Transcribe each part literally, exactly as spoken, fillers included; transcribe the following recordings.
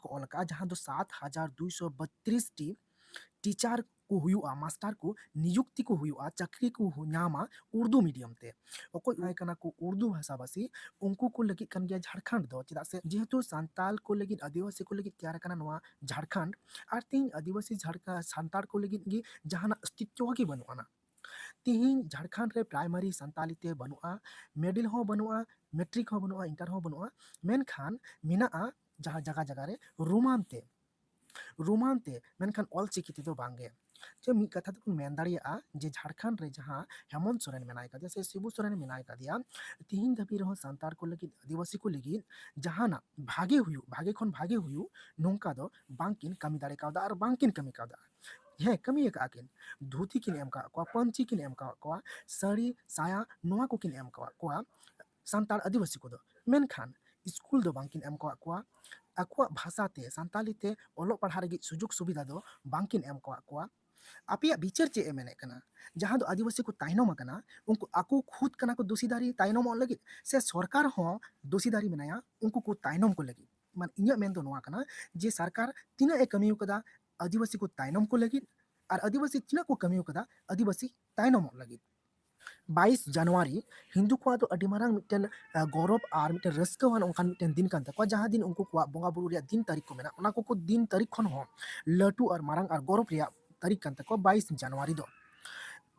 ᱠᱚ ᱚᱞ ᱟᱠᱟᱫᱼᱟ, ᱡᱟᱦᱟᱸ ᱫᱚ ᱥᱟᱛ ᱦᱟᱡᱟᱨ ᱫᱩᱭᱥᱚ ᱵᱟᱛᱨᱤᱥ ᱴᱤ ᱴᱤᱪᱟᱨ ᱠᱚ ᱦᱩᱭᱩᱜᱼᱟ, ᱢᱟᱥᱴᱟᱨ ᱠᱚ ᱱᱤᱭᱩᱠᱛᱤ ᱠᱚ ᱦᱩᱭᱩᱜᱼᱟ, ᱪᱟᱹᱠᱨᱤ ᱠᱚ ᱦᱩ-, ᱧᱟᱢᱟ ᱩᱨᱫᱩ ᱢᱤᱰᱤᱭᱟᱢ ᱛᱮ᱾ ᱚᱠᱚᱭ ᱦᱩᱭ ᱠᱟᱱᱟ ᱠᱚ ᱩᱨᱫᱩ ᱵᱷᱟᱥᱟᱵᱷᱟᱥᱤ, ᱩᱱᱠᱩ ᱠᱚ ᱞᱟᱹᱜᱤᱫ ᱠᱟᱱ ᱜᱮᱭᱟ ᱡᱷᱟᱲᱠᱷᱚᱸᱰ ᱫᱚ, ᱪᱮᱫᱟᱜ ᱥᱮ ᱡᱮᱦᱮᱛᱩ ᱥᱟᱱᱛᱟᱞ ᱠᱚ ᱞᱟᱹᱜᱤᱫ, ᱟᱹᱫᱤᱵᱟᱹᱥᱤ ᱠᱚ ᱞᱟᱹᱜᱤᱫ ᱛᱮᱭᱟᱨ ᱟᱠᱟᱱᱟ ᱱᱚᱣᱟ ᱡᱷᱟᱲᱠᱷᱚᱸᱰ᱾ ᱟᱨ ᱛᱮᱦᱮᱧ ᱟᱹᱫᱤᱵᱟᱹᱥᱤ ᱡᱷᱟᱲᱠᱷᱚᱸᱰ, ᱥᱟᱱᱛᱟᱲ ᱠᱚ ᱞᱟᱹᱜᱤᱫ ᱜᱮ ᱡᱟᱦᱟᱱᱟᱜ ᱚᱥᱛᱤᱛᱣᱚ ᱜᱮ ᱵᱟᱹᱱᱩᱜ ᱟᱱᱟ᱾ ᱛᱮᱦᱮᱧ ᱡᱷᱟᱲᱠᱷᱚᱸᱰ ᱨᱮ ᱯᱨᱟᱭᱢᱟᱨᱤ ᱥᱟᱱᱛᱟᱞᱤ ᱛᱮ ᱵᱟᱹᱱᱩᱜᱼᱟ, ᱢᱤᱰᱤᱞ ᱦᱚᱸ ᱵᱟᱹᱱᱩᱜᱼᱟ, ᱢᱮᱴᱨᱤᱠ ᱦᱚᱸ ᱵᱟᱹᱱᱩᱜᱼᱟ, ᱤᱱᱴᱟᱨ ᱦᱚᱸ ᱵᱟᱹᱱᱩᱜᱼᱟ, ᱢᱮᱱᱠᱷᱟᱱ ᱢᱮᱱᱟᱜᱼᱟ ᱡᱟᱦᱟᱸ ᱡᱟᱭᱜᱟ ᱡᱟᱭᱜᱟ ᱨᱮ ᱨᱳᱢᱟᱱ ᱛᱮ, ᱨᱳᱢᱟᱱ ᱛᱮ, ᱢᱮᱱᱠᱷᱟᱱ ᱚᱞ ᱪᱤᱠᱤ ᱛᱮᱫᱚ ᱵᱟᱝᱜᱮ᱾ ᱡᱮ ᱢᱤᱫ ᱠᱟᱛᱷᱟ ᱛᱮᱵᱚᱱ ᱢᱮᱱ ᱫᱟᱲᱮᱭᱟᱜᱼᱟ ᱡᱮ ᱡᱷᱟᱲᱠᱷᱚᱸᱰ ᱨᱮ ᱡᱟᱦᱟᱸ ᱦᱮᱢᱚᱱᱛ ᱥᱚᱨᱮᱱ ᱢᱮᱱᱟᱭ ᱠᱟᱫᱮᱭᱟ ᱥᱮ ᱥᱤᱵᱩ ᱥᱚᱨᱮᱱ ᱢᱮᱱᱟᱭ ᱠᱟᱫᱮᱭᱟ, ᱛᱤᱦᱤᱧ ᱫᱷᱟᱹᱵᱤᱡ ᱨᱮᱦᱚᱸ ᱥᱟᱱᱛᱟᱲ ᱠᱚ ᱞᱟᱹᱜᱤᱫ, ᱟᱹᱫᱤᱵᱟᱹᱥᱤ ᱠᱚ ᱞᱟᱹᱜᱤᱫ ᱡᱟᱦᱟᱱᱟᱜ ᱵᱷᱟᱜᱮ ᱦᱩᱭᱩᱜ, ᱵᱷᱟᱜᱮ ᱠᱷᱚᱱ ᱵᱷᱟᱜᱮ ᱦᱩᱭᱩᱜ, ᱱᱚᱝᱠᱟ ᱫᱚ ᱵᱟᱝᱠᱤᱱ ᱠᱟᱹᱢᱤ ᱫᱟᱲᱮ ᱠᱟᱣᱫᱟ ᱟᱨ ᱵᱟᱝᱠᱤᱱ ᱠᱟᱹᱢᱤ ᱠᱟᱣᱫᱟ᱾ ᱦᱮᱸ, ᱠᱟᱹᱢᱤ ᱟᱠᱟᱫᱼᱟ ᱠᱤᱱ, ᱫᱷᱩᱛᱤ ᱠᱤᱱ ᱮᱢ ᱟᱠᱟᱫ ᱠᱚᱣᱟ, ᱯᱟᱹᱧᱪᱤ ᱠᱤᱱ ᱮᱢ ᱟᱠᱟᱫ ᱠᱚᱣᱟ, ᱥᱟᱹᱲᱤ, ᱥᱟᱭᱟ, ᱱᱚᱣᱟ ᱠᱚᱠᱤᱱ ᱮᱢ ᱟᱠᱟᱫ ᱠᱚᱣᱟ ᱥᱟᱱᱛᱟᱲ ᱟᱹᱫᱤᱵᱟᱹᱥᱤ ᱠᱚᱫᱚ, ᱢᱮᱱᱠᱷᱟᱱ ᱥᱠᱩᱞ ᱫᱚ ᱵᱟᱝᱠᱤᱱ ᱮᱢ ᱟᱠᱟᱫ ᱠᱚᱣᱟ᱾ ᱟᱠᱚᱣᱟᱜ ᱵᱷᱟᱥᱟ ᱛᱮ, ᱥᱟᱱᱛᱟᱞᱤ ᱛᱮ ᱚᱞᱚᱜ ᱯᱟᱲᱦᱟᱜ ᱞᱟᱹᱜᱤᱫ ᱥᱩᱡᱳᱜᱽ ᱥᱩᱵᱤᱫᱷᱟ ᱫᱚ ᱵᱟᱝᱠᱤᱱ ᱮᱢ ᱟᱠᱟᱫ ᱠᱚᱣᱟ᱾ ᱟᱯᱮᱭᱟᱜ ᱵᱤᱪᱟᱹᱨ ᱪᱮᱫ ᱮ ᱢᱮᱱᱮᱫ ᱠᱟᱱᱟ? ᱡᱟᱦᱟᱸ ᱫᱚ ᱟᱹᱫᱤᱵᱟᱹᱥᱤ ᱠᱚ ᱛᱟᱭᱱᱚᱢ ᱟᱠᱟᱱᱟ, ᱩᱱᱠᱩ ᱟᱠᱚ ᱠᱷᱩᱫ ᱠᱟᱱᱟ ᱠᱚ ᱫᱳᱥᱤᱫᱟᱨᱤ ᱛᱟᱭᱱᱚᱢᱚᱜ ᱞᱟᱹᱜᱤᱫ, ᱥᱮ ᱥᱚᱨᱠᱟᱨ ᱦᱚᱸ ᱫᱳᱥᱤᱫᱟᱨᱤ ᱢᱮᱱᱟᱭᱟ ᱩᱱᱠᱩ ᱠᱚ ᱛᱟᱭᱱᱚᱢ ᱠᱚ ᱞᱟᱹᱜᱤᱫ? ᱢᱟᱱᱮ, ᱤᱧᱟᱹᱜ ᱢᱮᱱ ᱫᱚ ᱱᱚᱣᱟ ᱠᱟᱱᱟ ᱡᱮ ᱥᱚᱨᱠᱟᱨ ᱛᱤᱱᱟᱹᱜ ᱮ ᱠᱟᱹᱢᱤ ᱟᱠᱟᱫᱟ ᱟᱹᱫᱤᱵᱟᱹᱥᱤ ᱠᱚ ᱛᱟᱭᱱᱚᱢ ᱠᱚ ᱞᱟᱹᱜᱤᱫ, ᱟᱨ ᱟᱹᱫᱤᱵᱟᱹᱥᱤ ᱛᱤᱱᱟᱹᱜ ᱠᱚ ᱠᱟᱹᱢᱤ ᱟᱠᱟᱫᱟ ᱟᱹᱫᱤᱵᱟᱹᱥᱤ ᱛᱟᱭᱱᱚᱢᱚᱜ ᱞᱟᱹᱜᱤᱫ? ᱵᱟᱭᱤᱥ ᱡᱟᱱᱩᱣᱟᱨᱤ ᱦᱤᱱᱫᱩ ᱠᱚᱣᱟᱜ ᱫᱚ ᱟᱹᱰᱤ ᱢᱟᱨᱟᱝ ᱢᱤᱫᱴᱮᱱ, ᱟᱸ, ᱜᱚᱨᱚᱵᱽ ᱟᱨ ᱢᱤᱫᱴᱮᱱ ᱨᱟᱹᱥᱠᱟᱹᱣᱟᱱ ᱚᱱᱠᱟᱱ ᱢᱤᱫᱴᱮᱱ ᱫᱤᱱ ᱠᱟᱱ ᱛᱟᱠᱚᱣᱟ, ᱡᱟᱦᱟᱸ ᱫᱤᱱ ᱩᱱᱠᱩ ᱠᱚᱣᱟᱜ ᱵᱚᱸᱜᱟ ᱵᱩᱨᱩ ᱨᱮᱭᱟᱜ ᱫᱤᱱ ᱛᱟᱹᱨᱤᱠᱷ ᱠᱚ ᱢᱮᱱᱟᱜ, ᱚᱱᱟ ᱠᱚ ᱠᱚ ᱫᱤᱱ ᱛᱟᱹᱨᱤᱠᱷ ᱠᱷᱚᱱ ᱦᱚᱸ ᱞᱟᱹᱴᱩ ᱟᱨ ᱢᱟᱨᱟᱝ ᱟᱨ ᱜᱚᱨᱚᱵᱽ ᱨᱮᱭᱟᱜ ᱛᱟᱹᱨᱤᱠᱷ ᱠᱟᱱ ᱛᱟᱠᱚᱣᱟ ᱵᱟᱭᱤᱥ ᱡᱟᱱᱩᱣᱟᱨᱤ ᱫᱚ᱾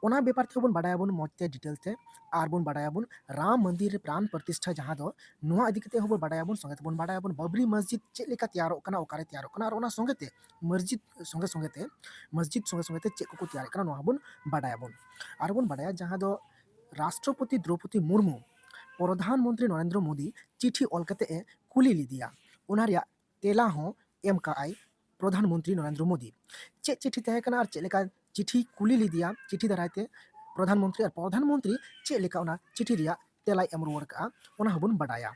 ᱚᱱᱟ ᱵᱮᱯᱟᱨ ᱛᱮᱦᱚᱸ ᱵᱚᱱ ᱵᱟᱰᱟᱭᱟᱵᱚᱱ ᱢᱚᱡᱽ ᱛᱮ, ᱰᱤᱴᱮᱞ ᱛᱮ, ᱟᱨ ᱵᱚᱱ ᱵᱟᱰᱟᱭᱟᱵᱚᱱ ᱨᱟᱢ ᱢᱚᱱᱫᱤᱨ ᱨᱮ ᱯᱨᱟᱱ ᱯᱨᱚᱛᱤᱥᱴᱷᱟ, ᱡᱟᱦᱟᱸ ᱫᱚ ᱱᱚᱣᱟ ᱤᱫᱤ ᱠᱟᱛᱮ ᱦᱚᱸ ᱵᱚᱱ ᱵᱟᱰᱟᱭᱟᱵᱚᱱ, ᱥᱚᱸᱜᱮ ᱛᱮᱵᱚᱱ ᱵᱟᱰᱟᱭᱟᱵᱚᱱ ᱵᱟᱵᱽᱨᱤ ᱢᱚᱥᱡᱤᱫ ᱪᱮᱫ ᱞᱮᱠᱟ ᱛᱮᱭᱟᱨᱚᱜ ᱠᱟᱱᱟ, ᱚᱠᱟᱨᱮ ᱛᱮᱭᱟᱨᱚᱜ ᱠᱟᱱᱟ, ᱟᱨ ᱚᱱᱟ ᱥᱚᱸᱜᱮ ᱛᱮ ᱢᱚᱥᱡᱤᱫ ᱥᱚᱸᱜᱮ ᱥᱚᱸᱜᱮ ᱛᱮ, ᱢᱚᱥᱡᱤᱫ ᱥᱚᱸᱜᱮ ᱥᱚᱸᱜᱮ ᱛᱮ ᱪᱮᱫ ᱠᱚᱠᱚ ᱛᱮᱭᱟᱨᱮᱫ ᱠᱟᱱᱟ, ᱱᱚᱣᱟ ᱦᱚᱸᱵᱚᱱ ᱵᱟᱰᱟᱭᱟᱵᱚᱱ᱾ ᱟᱨ ᱵᱚᱱ ᱵᱟᱰᱟᱭᱟ ᱡᱟᱦᱟᱸ ᱫᱚ ᱨᱟᱥᱴᱨᱚᱯᱚᱛᱤ ᱫᱨᱚᱣᱯᱚᱫᱤ ᱢᱩᱨᱢᱩ ᱯᱨᱚᱫᱷᱟᱱ ᱢᱚᱱᱛᱨᱤ ᱱᱚᱨᱮᱱᱫᱨᱚ ᱢᱳᱫᱤ ᱪᱤᱴᱷᱤ ᱚᱞ ᱠᱟᱛᱮ ᱮ ᱠᱩᱞᱤ ᱞᱮᱫᱮᱭᱟ, ᱚᱱᱟ ᱨᱮᱭᱟᱜ ᱛᱮᱞᱟ ᱦᱚᱸ ᱮᱢ ᱠᱟᱜᱼᱟᱭ ᱯᱨᱚᱫᱷᱟᱱ ᱢᱚᱱᱛᱨᱤ ᱱᱚᱨᱮᱱᱫᱨᱚ ᱢᱳᱫᱤ᱾ ᱪᱮᱫ ᱪᱤᱴᱷᱤ ᱛᱟᱦᱮᱸ ᱠᱟᱱᱟ ᱟᱨ ᱪᱮᱫ ᱞᱮᱠᱟ ᱪᱤᱴᱷᱤ ᱠᱩᱞᱤ ᱞᱮᱫᱮᱭᱟ ᱪᱤᱴᱷᱤ ᱫᱟᱨᱟᱭ ᱛᱮ ᱯᱨᱚᱫᱷᱟᱱ ᱢᱚᱱᱛᱨᱤ, ᱟᱨ ᱯᱨᱚᱫᱷᱟᱱ ᱢᱚᱱᱛᱨᱤ ᱪᱮᱫ ᱞᱮᱠᱟ ᱚᱱᱟ ᱪᱤᱴᱷᱤ ᱨᱮᱭᱟᱜ ᱛᱮᱞᱟᱭ ᱮᱢ ᱨᱩᱣᱟᱹᱲ ᱠᱟᱜᱼᱟ, ᱚᱱᱟ ᱦᱚᱸᱵᱚᱱ ᱵᱟᱰᱟᱭᱟ᱾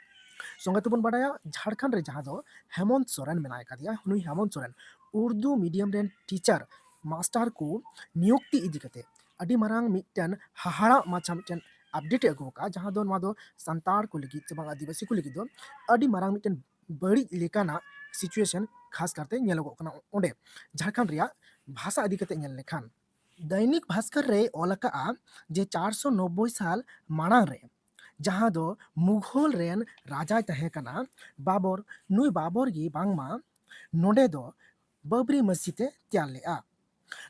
ᱥᱚᱸᱜᱮ ᱛᱮᱵᱚᱱ ᱵᱟᱰᱟᱭᱟ ᱡᱷᱟᱲᱠᱷᱚᱸᱰ ᱨᱮ ᱡᱟᱦᱟᱸ ᱫᱚ ᱦᱮᱢᱚᱱᱛ ᱥᱚᱨᱮᱱ ᱢᱮᱱᱟᱭ ᱠᱟᱫᱮᱭᱟ, ᱱᱩᱭ ᱦᱮᱢᱚᱱᱛ ᱥᱚᱨᱮᱱ ᱩᱨᱫᱩ ᱢᱤᱰᱤᱭᱟᱢ ᱨᱮᱱ ᱴᱤᱪᱟᱨ, ᱢᱟᱥᱴᱟᱨ ᱠᱚ ᱱᱤᱭᱩᱠᱛᱤ ᱤᱫᱤ ᱠᱟᱛᱮ ᱟᱹᱰᱤ ᱢᱟᱨᱟᱝ ᱢᱤᱫᱴᱮᱱ ᱦᱟᱦᱟᱲᱟᱜ ᱢᱟᱪᱷᱟ ᱢᱤᱫᱴᱮᱱ ᱟᱯᱰᱮᱴ ᱮ ᱟᱹᱜᱩ ᱟᱠᱟᱫᱼᱟ, ᱡᱟᱦᱟᱸ ᱫᱚ ᱱᱚᱣᱟ ᱫᱚ ᱥᱟᱱᱛᱟᱲ ᱠᱚ ᱞᱟᱹᱜᱤᱫ ᱥᱮ ᱵᱟᱝ ᱟᱹᱫᱤᱵᱟᱹᱥᱤ ᱠᱚ ᱞᱟᱹᱜᱤᱫ ᱫᱚ ᱟᱹᱰᱤ ᱢᱟᱨᱟᱝ ᱢᱤᱫᱴᱮᱱ ᱵᱟᱹᱲᱤᱡ ᱞᱮᱠᱟᱱᱟᱜ situation ᱠᱷᱟᱥ ᱠᱟᱨᱛᱮ ᱧᱮᱞᱚᱜᱚᱜ ᱠᱟᱱᱟ ᱚᱸᱰᱮ, ᱡᱷᱟᱲᱠᱷᱚᱸᱰ ᱨᱮᱭᱟᱜ ᱵᱷᱟᱥᱟ ᱤᱫᱤ ᱠᱟᱛᱮ ᱧᱮᱞ ᱞᱮᱠᱷᱟᱱ᱾ ᱫᱚᱭᱱᱤᱠ ᱵᱷᱟᱥᱠᱚᱨ ᱨᱮᱭ ᱚᱞ ᱟᱠᱟᱫᱼᱟ ᱡᱮ ᱪᱟᱨᱥᱚ ᱱᱚᱵᱵᱳᱭ ᱥᱟᱞ ᱢᱟᱲᱟᱝ ᱨᱮ ᱡᱟᱦᱟᱸ ᱫᱚ ᱢᱩᱜᱷᱚᱞ ᱨᱮᱱ ᱨᱟᱡᱟᱭ ᱛᱟᱦᱮᱸ ᱠᱟᱱᱟ ᱵᱟᱵᱚᱨ, ᱱᱩᱭ ᱵᱟᱵᱚᱨ ᱜᱮ ᱵᱟᱝᱢᱟ ᱱᱚᱰᱮ ᱫᱚ ᱵᱟᱵᱨᱤ ᱢᱚᱥᱡᱤᱫ ᱮ ᱛᱮᱭᱟᱨ ᱞᱮᱫᱼᱟ᱾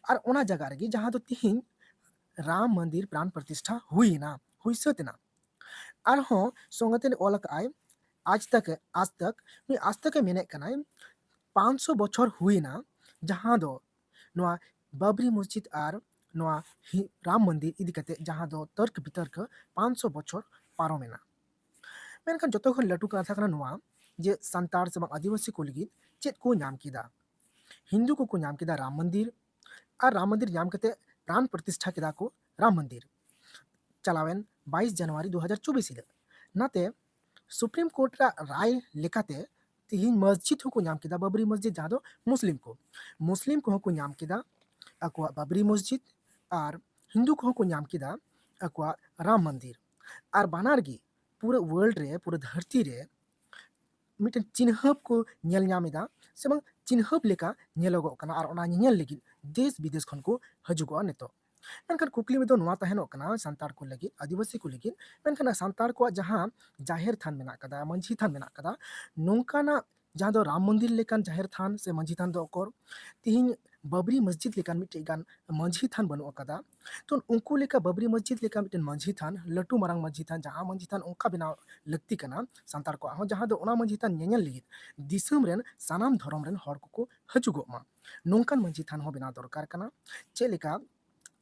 ᱟᱨ ᱚᱱᱟ ᱡᱟᱭᱜᱟ ᱨᱮᱜᱮ ᱡᱟᱦᱟᱸ ᱫᱚ ᱛᱤᱦᱤᱧ ᱨᱟᱢ ᱢᱚᱱᱫᱤᱨ ᱯᱨᱟᱱ ᱯᱨᱚᱛᱤᱥᱴᱷᱟ ᱦᱩᱭ ᱮᱱᱟ, ᱦᱩᱭ ᱥᱟᱹᱛ ᱮᱱᱟ᱾ ᱟᱨᱦᱚᱸ ᱥᱚᱸᱜᱮᱛᱮ ᱚᱞ ᱟᱠᱟᱫᱼᱟᱭ ᱟᱡ ᱛᱟᱠ, ᱟᱡ ᱛᱟᱠ, ᱱᱩᱭ ᱟᱡ ᱛᱟᱠ ᱮ ᱢᱮᱱᱮᱫ ᱠᱟᱱᱟᱭ ᱯᱟᱸᱪᱥᱚ ᱵᱚᱪᱷᱚᱨ ᱦᱩᱭ ᱮᱱᱟ ᱡᱟᱦᱟᱸ ᱫᱚ ᱱᱚᱣᱟ ᱵᱟᱵᱨᱤ ᱢᱚᱥᱡᱤᱫ ᱟᱨ ᱱᱚᱣᱟ ᱦᱤ-, ᱨᱟᱢ ᱢᱚᱱᱫᱤᱨ ᱤᱫᱤ ᱠᱟᱛᱮ ᱡᱟᱦᱟᱸ ᱫᱚ ᱛᱚᱨᱠ ᱵᱤᱛᱚᱨᱠ ᱯᱟᱸᱪᱥᱚ ᱵᱚᱪᱷᱚᱨ ᱯᱟᱨᱚᱢ ᱮᱱᱟ᱾ ᱢᱮᱱᱠᱷᱟᱱ ᱡᱚᱛᱚ ᱠᱷᱚᱱ ᱞᱟᱹᱴᱩ ᱠᱟᱛᱷᱟ ᱠᱟᱱᱟ ᱱᱚᱣᱟ ᱡᱮ ᱥᱟᱱᱛᱟᱲ ᱥᱮ ᱵᱟᱝ ᱟᱹᱫᱤᱵᱟᱹᱥᱤ ᱠᱚ ᱞᱟᱹᱜᱤᱫ ᱪᱮᱫ ᱠᱚ ᱧᱟᱢ ᱠᱮᱫᱟ? ᱦᱤᱱᱫᱩ ᱠᱚᱠᱚ ᱧᱟᱢ ᱠᱮᱫᱟ ᱨᱟᱢ ᱢᱚᱱᱫᱤᱨ, ᱟᱨ ᱨᱟᱢ ᱢᱚᱱᱫᱤᱨ ᱧᱟᱢ ᱠᱟᱛᱮ ᱯᱨᱟᱱ ᱯᱨᱚᱛᱤᱥᱴᱷᱟ ᱠᱮᱫᱟ ᱠᱚ ᱨᱟᱢ ᱢᱚᱱᱫᱤᱨ ᱪᱟᱞᱟᱣᱮᱱ ᱵᱟᱭᱤᱥ ᱡᱟᱱᱩᱣᱟᱨᱤ ᱫᱩ ᱦᱟᱡᱟᱨ ᱪᱚᱵᱵᱤᱥ ᱦᱤᱞᱳᱜ᱾ ᱱᱟᱛᱮ ᱥᱩᱯᱨᱤᱢ ᱠᱳᱨᱴ ᱨᱮᱭᱟᱜ ᱨᱟᱭ ᱞᱮᱠᱟᱛᱮ ᱛᱤᱦᱤᱧ ᱢᱚᱥᱡᱤᱫ ᱦᱚᱸᱠᱚ ᱧᱟᱢ ᱠᱮᱫᱟ ᱵᱟᱵᱨᱤ ᱢᱚᱥᱡᱤᱫ, ᱡᱟᱦᱟᱸ ᱫᱚ ᱢᱩᱥᱞᱤᱢ ᱠᱚ, ᱢᱩᱥᱞᱤᱢ ᱠᱚᱦᱚᱸ ᱠᱚ ᱧᱟᱢ ᱠᱮᱫᱟ ᱟᱠᱚᱣᱟᱜ ᱵᱟᱵᱨᱤ ᱢᱚᱥᱡᱤᱫ, ᱟᱨ ᱦᱤᱱᱫᱩ ᱠᱚᱦᱚᱸ ᱠᱚ ᱧᱟᱢ ᱠᱮᱫᱟ ᱟᱠᱚᱣᱟᱜ ᱨᱟᱢ ᱢᱚᱱᱫᱤᱨ᱾ ᱟᱨ ᱵᱟᱱᱟᱨ ᱜᱮ ᱯᱩᱨᱟᱹ ᱣᱟᱨᱞᱰ ᱨᱮ, ᱯᱩᱨᱟᱹ ᱫᱷᱟᱹᱨᱛᱤ ᱨᱮ ᱢᱤᱫᱴᱮᱱ ᱪᱤᱱᱦᱟᱹᱯ ᱠᱚ ᱧᱮᱞ ᱧᱟᱢ ᱮᱫᱟ ᱥᱮ ᱵᱟᱝ ᱪᱤᱱᱦᱟᱹᱯ ᱞᱮᱠᱟ ᱧᱮᱞᱚᱜᱚᱜ ᱠᱟᱱᱟ᱾ ᱟᱨ ᱚᱱᱟ ᱧᱮᱧᱮᱞ ᱞᱟᱹᱜᱤᱫ ᱫᱮᱥ ᱵᱤᱫᱮᱥ ᱠᱷᱚᱱ ᱠᱚ ᱦᱤᱡᱩᱜᱚᱜᱼᱟ ᱱᱤᱛᱚᱜ᱾ ᱢᱮᱱᱠᱷᱟᱱ ᱠᱩᱠᱞᱤ ᱫᱚ ᱱᱚᱣᱟ ᱛᱟᱦᱮᱱᱚᱜ ᱠᱟᱱᱟ ᱥᱟᱱᱛᱟᱲ ᱠᱚ ᱞᱟᱹᱜᱤᱫ, ᱟᱹᱫᱤᱵᱟᱹᱥᱤ ᱠᱚ ᱞᱟᱹᱜᱤᱫ, ᱢᱮᱱᱠᱷᱟᱱ ᱥᱟᱱᱛᱟᱲ ᱠᱚᱣᱟᱜ ᱡᱟᱦᱟᱸ ᱡᱟᱦᱮᱨ ᱛᱷᱟᱱ ᱢᱮᱱᱟᱜ ᱠᱟᱫᱟ, ᱢᱟᱹᱡᱷᱤ ᱛᱷᱟᱱ ᱢᱮᱱᱟᱜ ᱠᱟᱫᱟ, ᱱᱚᱝᱠᱟᱱᱟᱜ ᱡᱟᱦᱟᱸ ᱫᱚ ᱨᱟᱢ ᱢᱚᱱᱫᱤᱨ ᱞᱮᱠᱟᱱ ᱡᱟᱦᱮᱨ ᱛᱷᱟᱱ ᱥᱮ ᱢᱟᱹᱡᱷᱤ ᱛᱷᱟᱱ ᱫᱚ ᱚᱠᱚᱨ ᱛᱤᱦᱤᱧ ᱵᱟᱵᱨᱤ ᱢᱚᱥᱡᱤᱫ ᱞᱮᱠᱟᱱ ᱢᱤᱫᱴᱮᱡ ᱜᱟᱱ ᱢᱟᱹᱡᱷᱤ ᱛᱷᱟᱱ ᱵᱟᱹᱱᱩᱜ ᱟᱠᱟᱫᱟ᱾ ᱛᱚ ᱩᱱᱠᱩ ᱞᱮᱠᱟ ᱵᱟᱵᱨᱤ ᱢᱚᱥᱡᱤᱫ ᱞᱮᱠᱟ ᱢᱤᱫᱴᱮᱱ ᱢᱟᱹᱡᱷᱤ ᱛᱷᱟᱱ, ᱞᱟᱹᱴᱩ ᱢᱟᱨᱟᱝ ᱢᱟᱹᱡᱷᱤ ᱛᱷᱟᱱ, ᱡᱟᱦᱟᱸ ᱢᱟᱹᱡᱷᱤ ᱛᱷᱟᱱ ᱚᱱᱠᱟ ᱵᱮᱱᱟᱣ ᱞᱟᱹᱠᱛᱤ ᱠᱟᱱᱟ ᱥᱟᱱᱛᱟᱲ ᱠᱚᱣᱟᱜ ᱦᱚᱸ, ᱡᱟᱦᱟᱸ ᱫᱚ ᱚᱱᱟ ᱢᱟᱹᱡᱷᱤ ᱛᱷᱟᱱ ᱧᱮᱧᱮᱞ ᱞᱟᱹᱜᱤᱫ ᱫᱤᱥᱚᱢ ᱨᱮᱱ ᱥᱟᱱᱟᱢ ᱫᱷᱚᱨᱚᱢ ᱨᱮᱱ ᱦᱚᱲ ᱠᱚᱠᱚ ᱦᱤᱡᱩᱜᱚᱜ ᱢᱟ᱾ ᱱᱚᱝᱠᱟᱱ ᱢᱟᱹᱡᱷᱤ ᱛᱷᱟᱱ ᱦᱚᱸ ᱵᱮᱱᱟᱣ ᱫᱚᱨᱠᱟᱨ ᱠᱟᱱᱟ᱾ ᱪᱮᱫ ᱞᱮᱠᱟ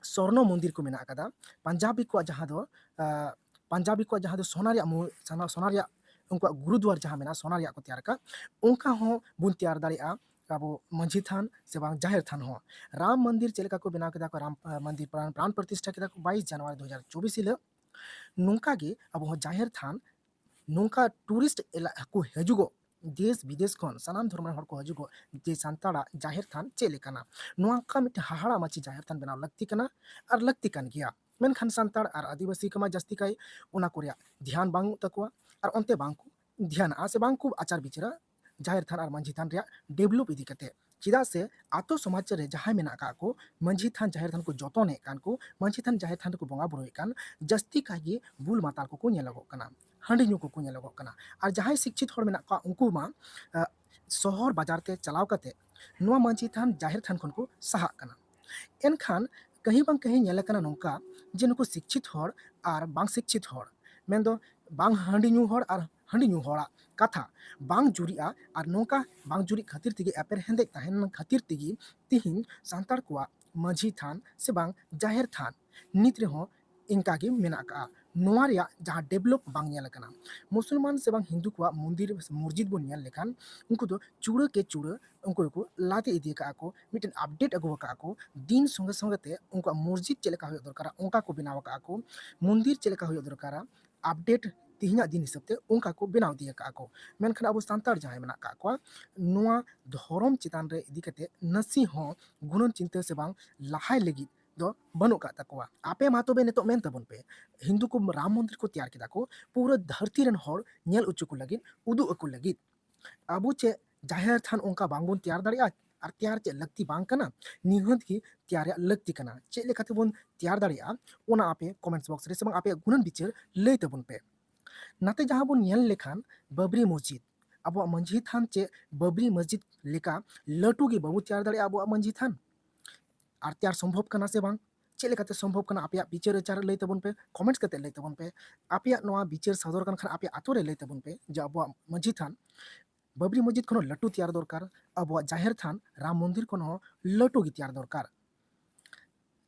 ᱥᱚᱨᱱᱚ ᱢᱚᱱᱫᱤᱨ ᱠᱚ ᱢᱮᱱᱟᱜ ᱟᱠᱟᱫᱟ, ᱯᱟᱧᱡᱟᱵᱤ ᱠᱚᱣᱟᱜ ᱡᱟᱦᱟᱸ ᱫᱚ, ᱟᱸ, ᱯᱟᱧᱡᱟᱵᱤ ᱠᱚᱣᱟᱜ ᱡᱟᱦᱟᱸ ᱫᱚ ᱥᱚᱱᱟ ᱨᱮᱭᱟᱜ ᱢᱩ-, ᱥᱚᱱᱟ, ᱥᱚᱱᱟ ᱨᱮᱭᱟᱜ ᱩᱱᱠᱩᱣᱟᱜ ᱜᱩᱨᱩᱫᱩᱣᱟᱨ ᱡᱟᱦᱟᱸ ᱢᱮᱱᱟᱜᱼᱟ, ᱥᱚᱱᱟ ᱨᱮᱭᱟᱜ ᱠᱚ ᱛᱮᱭᱟᱨ ᱟᱠᱟᱫ, ᱚᱱᱠᱟ ᱦᱚᱸ ᱵᱚᱱ ᱛᱮᱭᱟᱨ ᱫᱟᱲᱮᱭᱟᱜᱼᱟ ᱟᱵᱚ ᱢᱟᱹᱡᱷᱤ ᱛᱷᱟᱱ ᱥᱮ ᱵᱟᱝ ᱡᱟᱦᱮᱨ ᱛᱷᱟᱱ ᱦᱚᱸ᱾ ᱨᱟᱢ ᱢᱚᱱᱫᱤᱨ ᱪᱮᱫ ᱞᱮᱠᱟ ᱠᱚ ᱵᱮᱱᱟᱣ ᱠᱮᱫᱟ ᱠᱚ, ᱨᱟᱢ, ᱟᱸ, ᱢᱚᱱᱫᱤᱨ ᱯᱨᱟᱱ, ᱯᱨᱟᱱ ᱯᱨᱚᱛᱤᱥᱴᱷᱟ ᱠᱮᱫᱟ ᱠᱚ ᱵᱟᱭᱤᱥ ᱡᱟᱱᱩᱣᱟᱨᱤ ᱫᱩ ᱦᱟᱡᱟᱨ ᱪᱚᱵᱵᱤᱥ ᱦᱤᱞᱳᱜ, ᱱᱚᱝᱠᱟ ᱜᱮ ᱟᱵᱚ ᱦᱚᱸ ᱡᱟᱦᱮᱨ ᱛᱷᱟᱱ ᱱᱚᱝᱠᱟ ᱴᱩᱨᱤᱥᱴ ᱮᱞᱟ-, ᱠᱚ ᱦᱤᱡᱩᱜᱚᱜ, ᱫᱮᱥ ᱵᱤᱫᱮᱥ ᱠᱷᱚᱱ ᱥᱟᱱᱟᱢ ᱫᱷᱚᱨᱚᱢ ᱨᱮᱱ ᱦᱚᱲ ᱠᱚ ᱦᱤᱡᱩᱜᱚᱜ ᱡᱮ ᱥᱟᱱᱛᱟᱲᱟᱜ ᱡᱟᱦᱮᱨ ᱛᱷᱟᱱ ᱪᱮᱫ ᱞᱮᱠᱟᱱᱟ, ᱱᱚᱝᱠᱟ ᱢᱤᱫᱴᱮᱱ ᱦᱟᱦᱟᱲᱟ ᱢᱟᱹᱪᱤ ᱡᱟᱦᱮᱨ ᱛᱷᱟᱱ ᱵᱮᱱᱟᱣ ᱞᱟᱹᱠᱛᱤ ᱠᱟᱱᱟ ᱟᱨ ᱞᱟᱹᱠᱛᱤ ᱠᱟᱱ ᱜᱮᱭᱟ᱾ ᱢᱮᱱᱠᱷᱟᱱ ᱥᱟᱱᱛᱟᱲ ᱟᱨ ᱟᱹᱫᱤᱵᱟᱹᱥᱤ ᱠᱚᱢᱟ ᱡᱟᱹᱥᱛᱤ ᱠᱟᱭ ᱚᱱᱟ ᱠᱚ ᱨᱮᱭᱟᱜ ᱫᱷᱮᱭᱟᱱ ᱵᱟᱹᱱᱩᱜ ᱛᱟᱠᱚᱣᱟ ᱟᱨ ᱚᱱᱛᱮ ᱵᱟᱝ ᱠᱚ ᱫᱷᱮᱭᱟᱱᱟᱜᱼᱟ ᱥᱮ ᱵᱟᱝ ᱠᱚ ᱟᱪᱟᱨ ᱵᱤᱪᱟᱹᱨᱟ᱾ ᱡᱟᱦᱮᱨ ᱛᱷᱟᱱ ᱟᱨ ᱢᱟᱹᱡᱷᱤ ᱛᱷᱟᱱ ᱨᱮᱭᱟᱜ develop ᱤᱫᱤ ᱠᱟᱛᱮ᱾ ᱪᱮᱫᱟᱜ ᱥᱮ ᱟᱛᱳ ᱥᱚᱢᱟᱡᱽ ᱨᱮ ᱡᱟᱦᱟᱸᱭ ᱢᱮᱱᱟᱜ ᱟᱠᱟᱫ ᱠᱚ, ᱢᱟᱹᱡᱷᱤ ᱛᱷᱟᱱ ᱡᱟᱦᱮᱨ ᱛᱷᱟᱱ ᱠᱚ ᱡᱚᱛᱚᱱᱮᱫ ᱠᱟᱱ ᱠᱚ, ᱢᱟᱹᱡᱷᱤ ᱛᱷᱟᱱ ᱡᱟᱦᱮᱨ ᱛᱷᱟᱱ ᱨᱮᱠᱚ ᱵᱚᱸᱜᱟ ᱵᱩᱨᱩᱭᱮᱫ ᱠᱟᱱ, ᱡᱟᱹᱥᱛᱤ ᱠᱟᱭ ᱜᱮ ᱵᱩᱞ ᱢᱟᱛᱟᱞ ᱠᱚᱠᱚ ᱧᱮᱞᱚᱜᱚᱜ ᱠᱟᱱᱟ, ᱦᱟᱺᱰᱤ ᱧᱩ ᱠᱚᱠᱚ ᱧᱮᱞᱚᱜᱚᱜ ᱠᱟᱱᱟ᱾ ᱟᱨ ᱡᱟᱦᱟᱸᱭ ᱥᱤᱠᱪᱷᱤᱛ ᱦᱚᱲ ᱢᱮᱱᱟᱜ ᱠᱚᱣᱟ, ᱩᱱᱠᱩ ᱢᱟ ᱥᱚᱦᱚᱨ ᱵᱟᱡᱟᱨ ᱛᱮ ᱪᱟᱞᱟᱣ ᱠᱟᱛᱮ ᱱᱚᱣᱟ ᱢᱟᱹᱡᱷᱤ ᱛᱷᱟᱱ ᱡᱟᱦᱮᱨ ᱛᱷᱟᱱ ᱠᱷᱚᱱ ᱠᱚ ᱥᱟᱦᱟᱜ ᱠᱟᱱᱟ᱾ ᱮᱱᱠᱷᱟᱱ ᱠᱟᱹᱦᱤ ᱵᱟᱝ ᱠᱟᱹᱦᱤ ᱧᱮᱞ ᱟᱠᱟᱱᱟ ᱱᱚᱝᱠᱟ ᱡᱮ ᱱᱩᱠᱩ ᱥᱤᱠᱪᱷᱤᱛ ᱦᱚᱲ ᱟᱨ ᱵᱟᱝ ᱥᱤᱠᱪᱷᱤᱛ ᱦᱚᱲ, ᱢᱮᱱᱫᱚ ᱵᱟᱝ ᱦᱟᱺᱰᱤ ᱧᱩ ᱦᱚᱲ ᱟᱨ ᱦᱟᱺᱰᱤ ᱧᱩ ᱦᱚᱲᱟᱜ ᱠᱟᱛᱷᱟ ᱵᱟᱝ ᱡᱩᱨᱤᱜᱼᱟ᱾ ᱟᱨ ᱱᱚᱝᱠᱟ ᱵᱟᱝ ᱡᱩᱨᱤᱜ ᱠᱷᱟᱹᱛᱤᱨ ᱛᱮᱜᱮ, ᱮᱯᱮᱨᱦᱮᱸᱰᱮᱡ ᱛᱟᱦᱮᱱ ᱠᱷᱟᱹᱛᱤᱨ ᱛᱮᱜᱮ ᱛᱤᱦᱤᱧ ᱥᱟᱱᱛᱟᱲ ᱠᱚᱣᱟᱜ ᱢᱟᱹᱡᱷᱤ ᱛᱷᱟᱱ ᱥᱮ ᱵᱟᱝ ᱡᱟᱦᱮᱨ ᱛᱷᱟᱱ ᱱᱤᱛ ᱨᱮᱦᱚᱸ ᱤᱱᱠᱟ ᱜᱮ ᱢᱮᱱᱟᱜ ᱟᱠᱟᱫᱼᱟ᱾ ᱱᱚᱣᱟ ᱨᱮᱭᱟᱜ ᱡᱟᱦᱟᱸ develop ᱵᱟᱝ ᱧᱮᱞ ᱟᱠᱟᱱᱟ᱾ ᱢᱩᱥᱚᱞᱢᱟᱱ ᱥᱮ ᱵᱟᱝ ᱦᱤᱱᱫᱩ ᱠᱚᱣᱟᱜ ᱢᱚᱱᱫᱤᱨ ᱢᱚᱥᱡᱤᱫ ᱵᱚᱱ ᱧᱮᱞ ᱞᱮᱠᱷᱟᱱ, ᱩᱱᱠᱩ ᱫᱚ ᱪᱩᱲᱟᱹ ᱠᱮ ᱪᱩᱲᱟᱹ ᱩᱱᱠᱩ ᱫᱚᱠᱚ ᱞᱟᱫᱮ ᱤᱫᱤ ᱟᱠᱟᱫᱼᱟ ᱠᱚ, ᱢᱤᱫᱴᱮᱱ update ᱟᱹᱜᱩ ᱟᱠᱟᱫᱼᱟ ᱠᱚ, ᱫᱤᱱ ᱥᱚᱸᱜᱮ ᱥᱚᱸᱜᱮ ᱛᱮ ᱩᱱᱠᱩᱣᱟᱜ ᱢᱚᱥᱡᱤᱫ ᱪᱮᱫ ᱞᱮᱠᱟ ᱦᱩᱭᱩᱜ ᱫᱚᱨᱠᱟᱨᱟ ᱚᱱᱠᱟ ᱠᱚ ᱵᱮᱱᱟᱣ ᱟᱠᱟᱫᱼᱟ ᱠᱚ, ᱢᱚᱱᱫᱤᱨ ᱪᱮᱫ ᱞᱮᱠᱟ ᱦᱩᱭᱩᱜ ᱫᱚᱨᱠᱟᱨᱟ update ᱛᱮᱦᱮᱧᱟᱜ ᱫᱤᱱ ᱦᱤᱥᱟᱹᱵ ᱛᱮ ᱚᱱᱠᱟ ᱠᱚ ᱵᱮᱱᱟᱣ ᱤᱫᱤ ᱟᱠᱟᱫᱼᱟ ᱠᱚ᱾ ᱢᱮᱱᱠᱷᱟᱱ ᱟᱵᱚ ᱥᱟᱱᱛᱟᱲ ᱡᱟᱦᱟᱸᱭ ᱢᱮᱱᱟᱜ ᱟᱠᱟᱫ ᱠᱚᱣᱟ, ᱱᱚᱣᱟ ᱫᱷᱚᱨᱚᱢ ᱪᱮᱛᱟᱱ ᱨᱮ ᱤᱫᱤ ᱠᱟᱛᱮ ᱱᱟᱥᱮ ᱦᱚᱸ ᱜᱩᱱᱟᱹᱱ ᱪᱤᱱᱛᱟᱹ ᱥᱮ ᱵᱟᱝ ᱞᱟᱦᱟᱭ ᱞᱟᱹᱜᱤᱫ ᱫᱚ ᱵᱟᱹᱱᱩᱜ ᱟᱠᱟᱫ ᱛᱟᱠᱚᱣᱟ᱾ ᱟᱯᱮ ᱢᱟ ᱛᱚᱵᱮ ᱱᱤᱛᱚᱜ ᱢᱮᱱ ᱛᱟᱵᱚᱱ ᱯᱮ, ᱦᱤᱱᱫᱩ ᱠᱚ ᱨᱟᱢ ᱢᱚᱱᱫᱤᱨ ᱠᱚ ᱛᱮᱭᱟᱨ ᱠᱮᱫᱟ ᱠᱚ ᱯᱩᱨᱟᱹ ᱫᱷᱟᱹᱨᱛᱤ ᱨᱮᱱ ᱦᱚᱲ ᱧᱮᱞ ᱦᱚᱪᱚ ᱠᱚ ᱞᱟᱹᱜᱤᱫ, ᱩᱫᱩᱜ ᱟᱠᱚ ᱞᱟᱹᱜᱤᱫ᱾ ᱟᱵᱚ ᱪᱮᱫ ᱡᱟᱦᱮᱨ ᱛᱷᱟᱱ ᱚᱱᱠᱟ ᱵᱟᱝᱵᱚᱱ ᱛᱮᱭᱟᱨ ᱫᱟᱲᱮᱭᱟᱜᱼᱟ? ᱟᱨ ᱛᱮᱭᱟᱨ ᱪᱮᱫ ᱞᱟᱹᱠᱛᱤ ᱵᱟᱝ ᱠᱟᱱᱟ? ᱱᱤᱦᱟᱹᱛ ᱜᱮ ᱛᱮᱭᱟᱨ ᱨᱮᱭᱟᱜ ᱞᱟᱹᱠᱛᱤ ᱠᱟᱱᱟ᱾ ᱪᱮᱫ ᱞᱮᱠᱟ ᱛᱮᱵᱚᱱ ᱛᱮᱭᱟᱨ ᱫᱟᱲᱮᱭᱟᱜᱼᱟ, ᱚᱱᱟ ᱟᱯᱮ comments box ᱨᱮ ᱥᱮ ᱵᱟᱝ ᱟᱯᱮᱭᱟᱜ ᱜᱩᱱᱟᱹᱱ ᱵᱤᱪᱟᱹᱨ ᱞᱟᱹᱭ ᱛᱟᱵᱚᱱ ᱯᱮ᱾ ᱱᱟᱛᱮ ᱡᱟᱦᱟᱸ ᱵᱚᱱ ᱧᱮᱞ ᱞᱮᱠᱷᱟᱱ ᱵᱟᱵᱨᱤ ᱢᱚᱥᱡᱤᱫ, ᱟᱵᱚᱣᱟᱜ ᱢᱟᱹᱡᱷᱤ ᱛᱷᱟᱱ ᱪᱮᱫ ᱵᱟᱵᱨᱤ ᱢᱚᱥᱡᱤᱫ ᱞᱮᱠᱟ ᱞᱟᱹᱴᱩ ᱜᱮ ᱵᱟᱵᱚ ᱛᱮᱭᱟᱨ ᱫᱟᱲᱮᱭᱟᱜᱼᱟ ᱟᱵᱚᱣᱟᱜ ᱢᱟᱹᱡᱷᱤ ᱛᱷᱟᱱ? ᱟᱨ ᱛᱮᱭᱟᱨ ᱥᱚᱢᱵᱷᱚᱵ ᱠᱟᱱᱟ ᱥᱮ ᱵᱟᱝ? ᱪᱮᱫ ᱞᱮᱠᱟᱛᱮ ᱥᱚᱢᱵᱷᱚᱵ ᱠᱟᱱᱟ? ᱟᱯᱮᱭᱟᱜ ᱵᱤᱪᱟᱹᱨ ᱟᱪᱟᱨ ᱞᱟᱹᱭ ᱛᱟᱵᱚᱱ ᱯᱮ, comments ᱠᱟᱛᱮ ᱞᱟᱹᱭ ᱛᱟᱵᱚᱱ ᱯᱮ᱾ ᱟᱯᱮᱭᱟᱜ ᱱᱚᱣᱟ ᱵᱤᱪᱟᱹᱨ ᱥᱚᱫᱚᱨ ᱠᱟᱱ ᱠᱷᱟᱱ ᱟᱯᱮᱭᱟᱜ ᱟᱛᱳ ᱨᱮ ᱞᱟᱹᱭ ᱛᱟᱵᱚᱱ ᱯᱮ ᱡᱮ ᱟᱵᱚᱣᱟᱜ ᱢᱟᱹᱡᱷᱤ ᱛᱷᱟᱱ ᱵᱟᱵᱨᱤ ᱢᱚᱥᱡᱤᱫ ᱠᱷᱚᱱ ᱦᱚᱸ ᱞᱟᱹᱴᱩ ᱛᱮᱭᱟᱨ ᱫᱚᱨᱠᱟᱨ, ᱟᱵᱚᱣᱟᱜ ᱡᱟᱦᱮᱨ ᱛᱷᱟᱱ ᱨᱟᱢ ᱢᱚᱱᱫᱤᱨ ᱠᱷᱚᱱ ᱦᱚᱸ ᱞᱟᱹᱴᱩ ᱜᱮ ᱛᱮᱭᱟᱨ ᱫᱚᱨᱠᱟᱨ᱾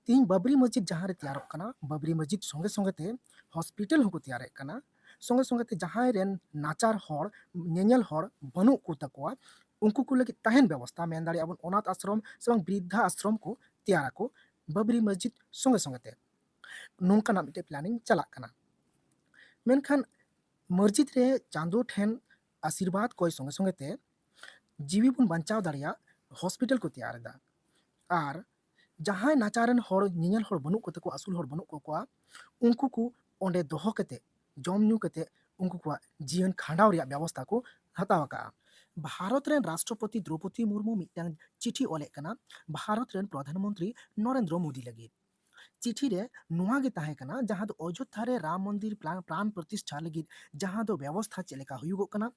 ᱛᱤᱦᱤᱧ ᱵᱟᱵᱨᱤ ᱢᱚᱥᱡᱤᱫ ᱡᱟᱦᱟᱸ ᱨᱮ ᱛᱮᱭᱟᱨᱚᱜ ᱠᱟᱱᱟ, ᱵᱟᱵᱨᱤ ᱢᱚᱥᱡᱤᱫ ᱥᱚᱸᱜᱮ ᱥᱚᱸᱜᱮ ᱛᱮ hospital ᱦᱚᱸᱠᱚ ᱛᱮᱭᱟᱨᱮᱫ ᱠᱟᱱᱟ᱾ ᱥᱚᱸᱜᱮ ᱥᱚᱸᱜᱮ ᱛᱮ ᱡᱟᱦᱟᱸᱭ ᱨᱮᱱ ᱱᱟᱪᱟᱨ ᱦᱚᱲ, ᱧᱮᱧᱮᱞ ᱦᱚᱲ ᱵᱟᱹᱱᱩᱜ ᱠᱚ ᱛᱟᱠᱚᱣᱟ, ᱩᱱᱠᱩ ᱠᱚ ᱞᱟᱹᱜᱤᱫ ᱛᱟᱦᱮᱱ ᱵᱮᱵᱚᱥᱛᱷᱟ, ᱢᱮᱱ ᱫᱟᱲᱮᱭᱟᱜᱼᱟ ᱵᱚᱱ ᱚᱱᱟᱛᱷ ᱟᱥᱨᱚᱢ ᱥᱮ ᱵᱟᱝ ᱵᱨᱤᱫᱽᱫᱷᱟ ᱟᱥᱨᱚᱢ ᱠᱚ ᱛᱮᱭᱟᱨᱟᱠᱚ ᱵᱟᱵᱨᱤ ᱢᱚᱥᱡᱤᱫ ᱥᱚᱸᱜᱮ ᱥᱚᱸᱜᱮ ᱛᱮ᱾ ᱱᱚᱝᱠᱟᱱᱟᱜ ᱢᱤᱫᱴᱮᱡ planning ᱪᱟᱞᱟᱜ ᱠᱟᱱᱟ᱾ ᱢᱮᱱᱠᱷᱟᱱ ᱢᱚᱥᱡᱤᱫ ᱨᱮ ᱪᱟᱸᱫᱳ ᱴᱷᱮᱱ ᱟᱥᱤᱨᱵᱟᱫᱽ ᱠᱚᱭ ᱥᱚᱸᱜᱮ ᱥᱚᱸᱜᱮ ᱛᱮ ᱡᱤᱣᱤ ᱵᱚᱱ ᱵᱟᱧᱪᱟᱣ ᱫᱟᱲᱮᱭᱟᱜ hospital ᱠᱚ ᱛᱮᱭᱟᱨ ᱮᱫᱟ᱾ ᱟᱨ ᱡᱟᱦᱟᱸᱭ ᱱᱟᱪᱟᱨ ᱨᱮᱱ ᱦᱚᱲ, ᱧᱮᱧᱮᱞ ᱦᱚᱲ ᱵᱟᱹᱱᱩᱜ ᱠᱚ ᱛᱟᱠᱚᱣᱟ, ᱟᱹᱥᱩᱞ ᱦᱚᱲ ᱵᱟᱹᱱᱩᱜ ᱠᱚ ᱠᱚᱣᱟ, ᱩᱱᱠᱩ ᱠᱚ ᱚᱸᱰᱮ ᱫᱚᱦᱚ ᱠᱟᱛᱮ ᱡᱚᱢ ᱧᱩ ᱠᱟᱛᱮ ᱩᱱᱠᱩ ᱠᱚᱣᱟᱜ ᱡᱤᱭᱚᱱ ᱠᱷᱟᱸᱰᱟᱣ ᱨᱮᱭᱟᱜ ᱵᱮᱵᱚᱥᱛᱷᱟ ᱠᱚ ᱦᱟᱛᱟᱣ ᱟᱠᱟᱫᱼᱟ᱾ ᱵᱷᱟᱨᱚᱛ ᱨᱮᱱ ᱨᱟᱥᱴᱨᱚᱯᱚᱛᱤ ᱫᱨᱚᱣᱯᱚᱫᱤ ᱢᱩᱨᱢᱩ ᱢᱤᱫᱴᱟᱝ ᱪᱤᱴᱷᱤ ᱚᱞᱮᱫ ᱠᱟᱱᱟ ᱵᱷᱟᱨᱚᱛ ᱨᱮᱱ ᱯᱨᱚᱫᱷᱟᱱ ᱢᱚᱱᱛᱨᱤ ᱱᱚᱨᱮᱱᱫᱨᱚ ᱢᱳᱫᱤ ᱞᱟᱹᱜᱤᱫ᱾ ᱪᱤᱴᱷᱤ ᱨᱮ ᱱᱚᱣᱟ ᱜᱮ ᱛᱟᱦᱮᱸ ᱠᱟᱱᱟ, ᱡᱟᱦᱟᱸ ᱫᱚ ᱚᱡᱳᱫᱽᱫᱷᱟ ᱨᱮ ᱨᱟᱢ ᱢᱚᱱᱫᱤᱨ ᱯᱨᱟᱱ ᱯᱨᱟᱱ ᱯᱨᱚᱛᱤᱥᱴᱷᱟ ᱞᱟᱹᱜᱤᱫ ᱡᱟᱦᱟᱸ ᱫᱚ ᱵᱮᱵᱚᱥᱛᱷᱟ ᱪᱮᱫ ᱞᱮᱠᱟ ᱦᱩᱭᱩᱜᱚᱜ ᱠᱟᱱᱟ,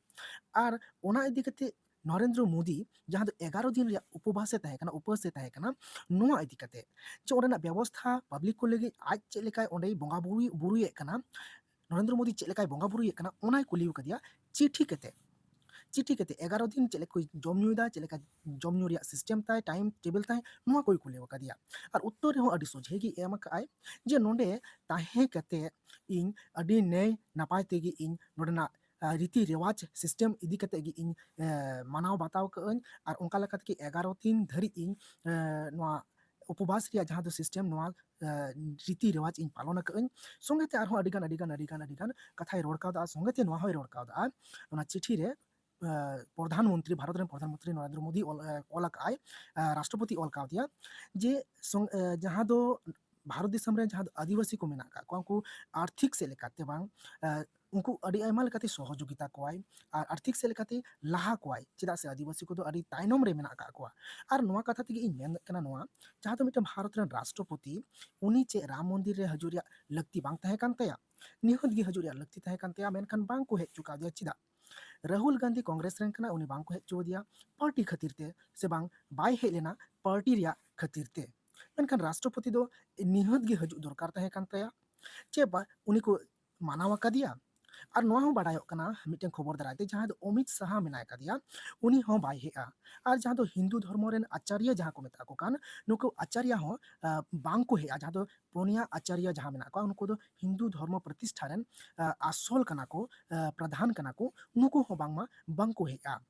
ᱟᱨ ᱚᱱᱟ ᱤᱫᱤ ᱠᱟᱛᱮ ᱱᱚᱨᱮᱱᱫᱨᱚ ᱢᱳᱫᱤ ᱡᱟᱦᱟᱸ ᱫᱚ ᱮᱜᱟᱨᱚ ᱫᱤᱱ ᱨᱮᱭᱟᱜ ᱩᱯᱚᱵᱟᱥ ᱮ ᱛᱟᱦᱮᱸ ᱠᱟᱱᱟ, ᱩᱯᱟᱹᱥ ᱮ ᱛᱟᱦᱮᱸ ᱠᱟᱱᱟ, ᱱᱚᱣᱟ ᱤᱫᱤ ᱠᱟᱛᱮ ᱡᱮ ᱚᱸᱰᱮᱱᱟᱜ ᱵᱮᱵᱚᱥᱛᱷᱟ ᱯᱟᱵᱽᱞᱤᱠ ᱠᱚ ᱞᱟᱹᱜᱤᱫ ᱟᱡ ᱪᱮᱫ ᱞᱮᱠᱟᱭ ᱚᱸᱰᱮᱭ ᱵᱚᱸᱜᱟ ᱵᱩᱨᱩᱭ ᱵᱩᱨᱩᱭᱮᱫ ᱠᱟᱱᱟ, ᱱᱚᱨᱮᱱᱫᱨᱚ ᱢᱳᱫᱤ ᱪᱮᱫ ᱞᱮᱠᱟᱭ ᱵᱚᱸᱜᱟ ᱵᱩᱨᱩᱭᱮᱫ ᱠᱟᱱᱟ, ᱚᱱᱟᱭ ᱠᱩᱞᱤ ᱟᱠᱟᱫᱮᱭᱟ ᱪᱤᱴᱷᱤ ᱠᱟᱛᱮ᱾ ᱪᱤᱴᱷᱤ ᱠᱟᱛᱮ ᱮᱜᱟᱨᱚ ᱫᱤᱱ ᱪᱮᱫ ᱞᱮᱠᱟ ᱠᱚ ᱡᱚᱢ ᱧᱩᱭᱮᱫᱟ, ᱪᱮᱫ ᱞᱮᱠᱟ ᱡᱚᱢ ᱧᱩ ᱨᱮᱭᱟᱜ ᱥᱤᱥᱴᱮᱢ ᱛᱟᱭ, ᱴᱟᱭᱤᱢ ᱴᱮᱵᱤᱞ ᱛᱟᱭ, ᱱᱚᱣᱟ ᱠᱚᱭ ᱠᱩᱞᱤ ᱟᱠᱟᱫᱮᱭᱟ᱾ ᱟᱨ ᱩᱛᱛᱚᱨ ᱨᱮᱦᱚᱸ ᱟᱹᱰᱤ ᱥᱚᱡᱷᱮ ᱜᱮ ᱮᱢ ᱟᱠᱟᱫ ᱟᱭ ᱡᱮ ᱱᱚᱰᱮ ᱛᱟᱦᱮᱸ ᱠᱟᱛᱮ ᱤᱧ ᱟᱹᱰᱤ ᱱᱟᱭ ᱱᱟᱯᱟᱭ ᱛᱮᱜᱮ ᱤᱧ ᱱᱚᱰᱮᱱᱟᱜ, ᱟᱸ, ᱨᱤᱛᱤ ᱨᱮᱣᱟᱡᱽ ᱥᱤᱥᱴᱮᱢ ᱤᱫᱤ ᱠᱟᱛᱮ ᱜᱮ ᱤᱧ, ᱮᱸ, ᱢᱟᱱᱟᱣ ᱵᱟᱛᱟᱣ ᱠᱟᱜ ᱟᱹᱧ᱾ ᱟᱨ ᱚᱱᱠᱟ ᱞᱮᱠᱟ ᱛᱮᱜᱮ ᱮᱜᱟᱨᱚ ᱫᱤᱱ ᱫᱷᱟᱹᱨᱤᱡ ᱤᱧ, ᱮᱸ, ᱱᱚᱣᱟ ᱩᱯᱚᱵᱟᱥ ᱨᱮᱭᱟᱜ ᱡᱟᱦᱟᱸ ᱫᱚ ᱥᱤᱥᱴᱮᱢ, ᱱᱚᱣᱟ, ᱮᱸ, ᱨᱤᱛᱤ ᱨᱮᱣᱟᱡᱽ ᱤᱧ ᱯᱟᱞᱚᱱ ᱟᱠᱟᱜ ᱟᱹᱧ᱾ ᱥᱚᱸᱜᱮ ᱛᱮ ᱟᱨᱦᱚᱸ ᱟᱹᱰᱤᱜᱟᱱ, ᱟᱹᱰᱤᱜᱟᱱ, ᱟᱹᱰᱤᱜᱟᱱ, ᱟᱹᱰᱤᱜᱟᱱ ᱠᱟᱛᱷᱟᱭ ᱨᱚᱲ ᱠᱟᱣᱫᱟ᱾ ᱥᱚᱸᱜᱮ ᱛᱮ ᱱᱚᱣᱟ ᱦᱚᱸᱭ ᱨᱚᱲ ᱠᱟᱣᱫᱟ ᱚᱱᱟ ᱪᱤᱴᱷᱤ ᱨᱮ, ᱮᱸ, ᱯᱨᱚᱫᱷᱟᱱ ᱢᱚᱱᱛᱨᱤ, ᱵᱷᱟᱨᱚᱛ ᱨᱮᱱ ᱯᱨᱚᱫᱷᱟᱱ ᱢᱚᱱᱛᱨᱤ ᱱᱚᱨᱮᱱᱫᱨᱚ ᱢᱳᱫᱤ ᱚᱞ, ᱮᱸ, ᱚᱞ ᱟᱠᱟᱫ ᱟᱭ, ᱮᱸ, ᱨᱟᱥᱴᱨᱚᱯᱚᱛᱤ ᱚᱞ ᱠᱟᱣᱫᱮᱭᱟ ᱡᱮ ᱥᱚᱝ-, ᱮᱸ, ᱡᱟᱦᱟᱸ ᱫᱚ ᱵᱷᱟᱨᱚᱛ ᱫᱤᱥᱚᱢ ᱨᱮ ᱡᱟᱦᱟᱸ ᱫᱚ ᱟᱹᱫᱤᱵᱟᱹᱥᱤ ᱠᱚ ᱢᱮᱱᱟᱜ ᱟᱠᱟᱫ ᱠᱚᱣᱟ, ᱩᱱᱠᱩ ᱟᱨᱛᱷᱤᱠ ᱥᱮᱫ ᱞᱮᱠᱟᱛᱮ ᱵᱟᱝ, ᱮᱸ, ᱩᱱᱠᱩ ᱟᱹᱰᱤ ᱟᱭᱢᱟ ᱞᱮᱠᱟᱛᱮ ᱥᱚᱦᱚᱡᱳᱜᱤᱛᱟ ᱠᱚᱣᱟᱭ ᱟᱨ ᱟᱨᱛᱷᱤᱠ ᱥᱮᱫ ᱞᱮᱠᱟᱛᱮ ᱞᱟᱦᱟ ᱠᱚᱣᱟᱭ, ᱪᱮᱫᱟᱜ ᱥᱮ ᱟᱹᱫᱤᱵᱟᱹᱥᱤ ᱠᱚᱫᱚ ᱟᱹᱰᱤ ᱛᱟᱭᱱᱚᱢ ᱨᱮ ᱢᱮᱱᱟᱜ ᱟᱠᱟᱫ ᱠᱚᱣᱟ᱾ ᱟᱨ ᱱᱚᱣᱟ ᱠᱟᱛᱷᱟ ᱛᱮᱜᱮ ᱤᱧ ᱢᱮᱱᱮᱫ ᱠᱟᱱᱟ, ᱱᱚᱣᱟ ᱡᱟᱦᱟᱸ ᱫᱚ ᱢᱤᱫᱴᱮᱱ ᱵᱷᱟᱨᱚᱛ ᱨᱮᱱ ᱨᱟᱥᱴᱨᱚᱯᱚᱛᱤ, ᱩᱱᱤ ᱪᱮᱫ ᱨᱟᱢ ᱢᱚᱱᱫᱤᱨ ᱨᱮ ᱦᱤᱡᱩᱜ ᱨᱮᱭᱟᱜ ᱞᱟᱹᱠᱛᱤ ᱵᱟᱝ ᱛᱟᱦᱮᱸ ᱠᱟᱱ ᱛᱟᱭᱟ? ᱱᱤᱦᱟᱹᱛ ᱜᱮ ᱦᱤᱡᱩᱜ ᱨᱮᱭᱟᱜ ᱞᱟᱹᱠᱛᱤ ᱛᱟᱦᱮᱸ ᱠᱟᱱ ᱛᱟᱭᱟ, ᱢᱮᱱᱠᱷᱟᱱ ᱵᱟᱝ ᱠᱚ ᱦᱮᱡ ᱦᱚᱪᱚ ᱠᱟᱣᱫᱮᱭᱟ᱾ ᱪᱮᱫᱟᱜ? ᱨᱟᱦᱩᱞ ᱜᱟᱱᱫᱷᱤ ᱠᱚᱝᱜᱨᱮᱥ ᱨᱮᱱ ᱠᱟᱱᱟᱭ, ᱩᱱᱤ ᱵᱟᱝ ᱠᱚ ᱦᱮᱡ ᱦᱚᱪᱚ ᱟᱫᱮᱭᱟ ᱯᱟᱨᱴᱤ ᱠᱷᱟᱹᱛᱤᱨ ᱛᱮ, ᱥᱮ ᱵᱟᱝ ᱵᱟᱭ ᱦᱮᱡ ᱞᱮᱱᱟ ᱯᱟᱨᱴᱤ ᱨᱮᱭᱟᱜ ᱠᱷᱟᱹᱛᱤᱨ ᱛᱮ᱾ ᱢᱮᱱᱠᱷᱟᱱ ᱨᱟᱥᱴᱨᱚᱯᱚᱛᱤ ᱫᱚ ᱱᱤᱦᱟᱹᱛ ᱜᱮ ᱦᱤᱡᱩᱜ ᱫᱚᱨᱠᱟᱨ ᱛᱟᱦᱮᱸ ᱠᱟᱱ ᱛᱟᱭᱟ, ᱪᱮ ᱵᱟ-, ᱩᱱᱤ ᱠᱚ ᱢᱟᱱᱟᱣ ᱟᱠᱟᱫᱮᱭᱟ᱾ ᱟᱨ ᱱᱚᱣᱟ ᱦᱚᱸ ᱵᱟᱰᱟᱭᱚᱜ ᱠᱟᱱᱟ ᱢᱤᱫᱴᱮᱱ ᱠᱷᱚᱵᱚᱨ ᱫᱟᱨᱟᱭ ᱛᱮ, ᱡᱟᱦᱟᱸ ᱫᱚ ᱚᱢᱤᱛ ᱥᱟᱦᱟ ᱢᱮᱱᱟᱭ ᱠᱟᱫᱮᱭᱟ, ᱩᱱᱤ ᱦᱚᱸ ᱵᱟᱭ ᱦᱮᱡᱼᱟ᱾ ᱟᱨ ᱡᱟᱦᱟᱸ ᱫᱚ ᱦᱤᱱᱫᱩ ᱫᱷᱚᱨᱢᱚ ᱨᱮᱱ ᱟᱪᱟᱨᱭᱚ ᱡᱟᱦᱟᱸ ᱠᱚ ᱢᱮᱛᱟ ᱠᱚ ᱠᱟᱱ, ᱱᱩᱠᱩ ᱟᱪᱟᱨᱭᱚ ᱦᱚᱸ, ᱟᱸ, ᱵᱟᱝ ᱠᱚ ᱦᱮᱡᱼᱟ᱾ ᱡᱟᱦᱟᱸ ᱫᱚ ᱯᱩᱱᱭᱟ ᱟᱪᱟᱨᱭᱚ ᱡᱟᱦᱟᱸ ᱢᱮᱱᱟᱜ ᱠᱚᱣᱟ, ᱩᱱᱠᱩ ᱫᱚ ᱦᱤᱱᱫᱩ ᱫᱷᱚᱨᱢᱚ ᱯᱨᱚᱛᱤᱥᱴᱷᱟ ᱨᱮᱱ, ᱟᱸ, ᱟᱥᱚᱞ ᱠᱟᱱᱟ ᱠᱚ, ᱟᱸ, ᱯᱨᱚᱫᱷᱟᱱ ᱠᱟᱱᱟ ᱠᱚ, ᱱᱩᱠᱩ ᱦᱚᱸ ᱵᱟᱝᱢᱟ ᱵᱟᱝ ᱠᱚ ᱦᱮᱡᱼᱟ᱾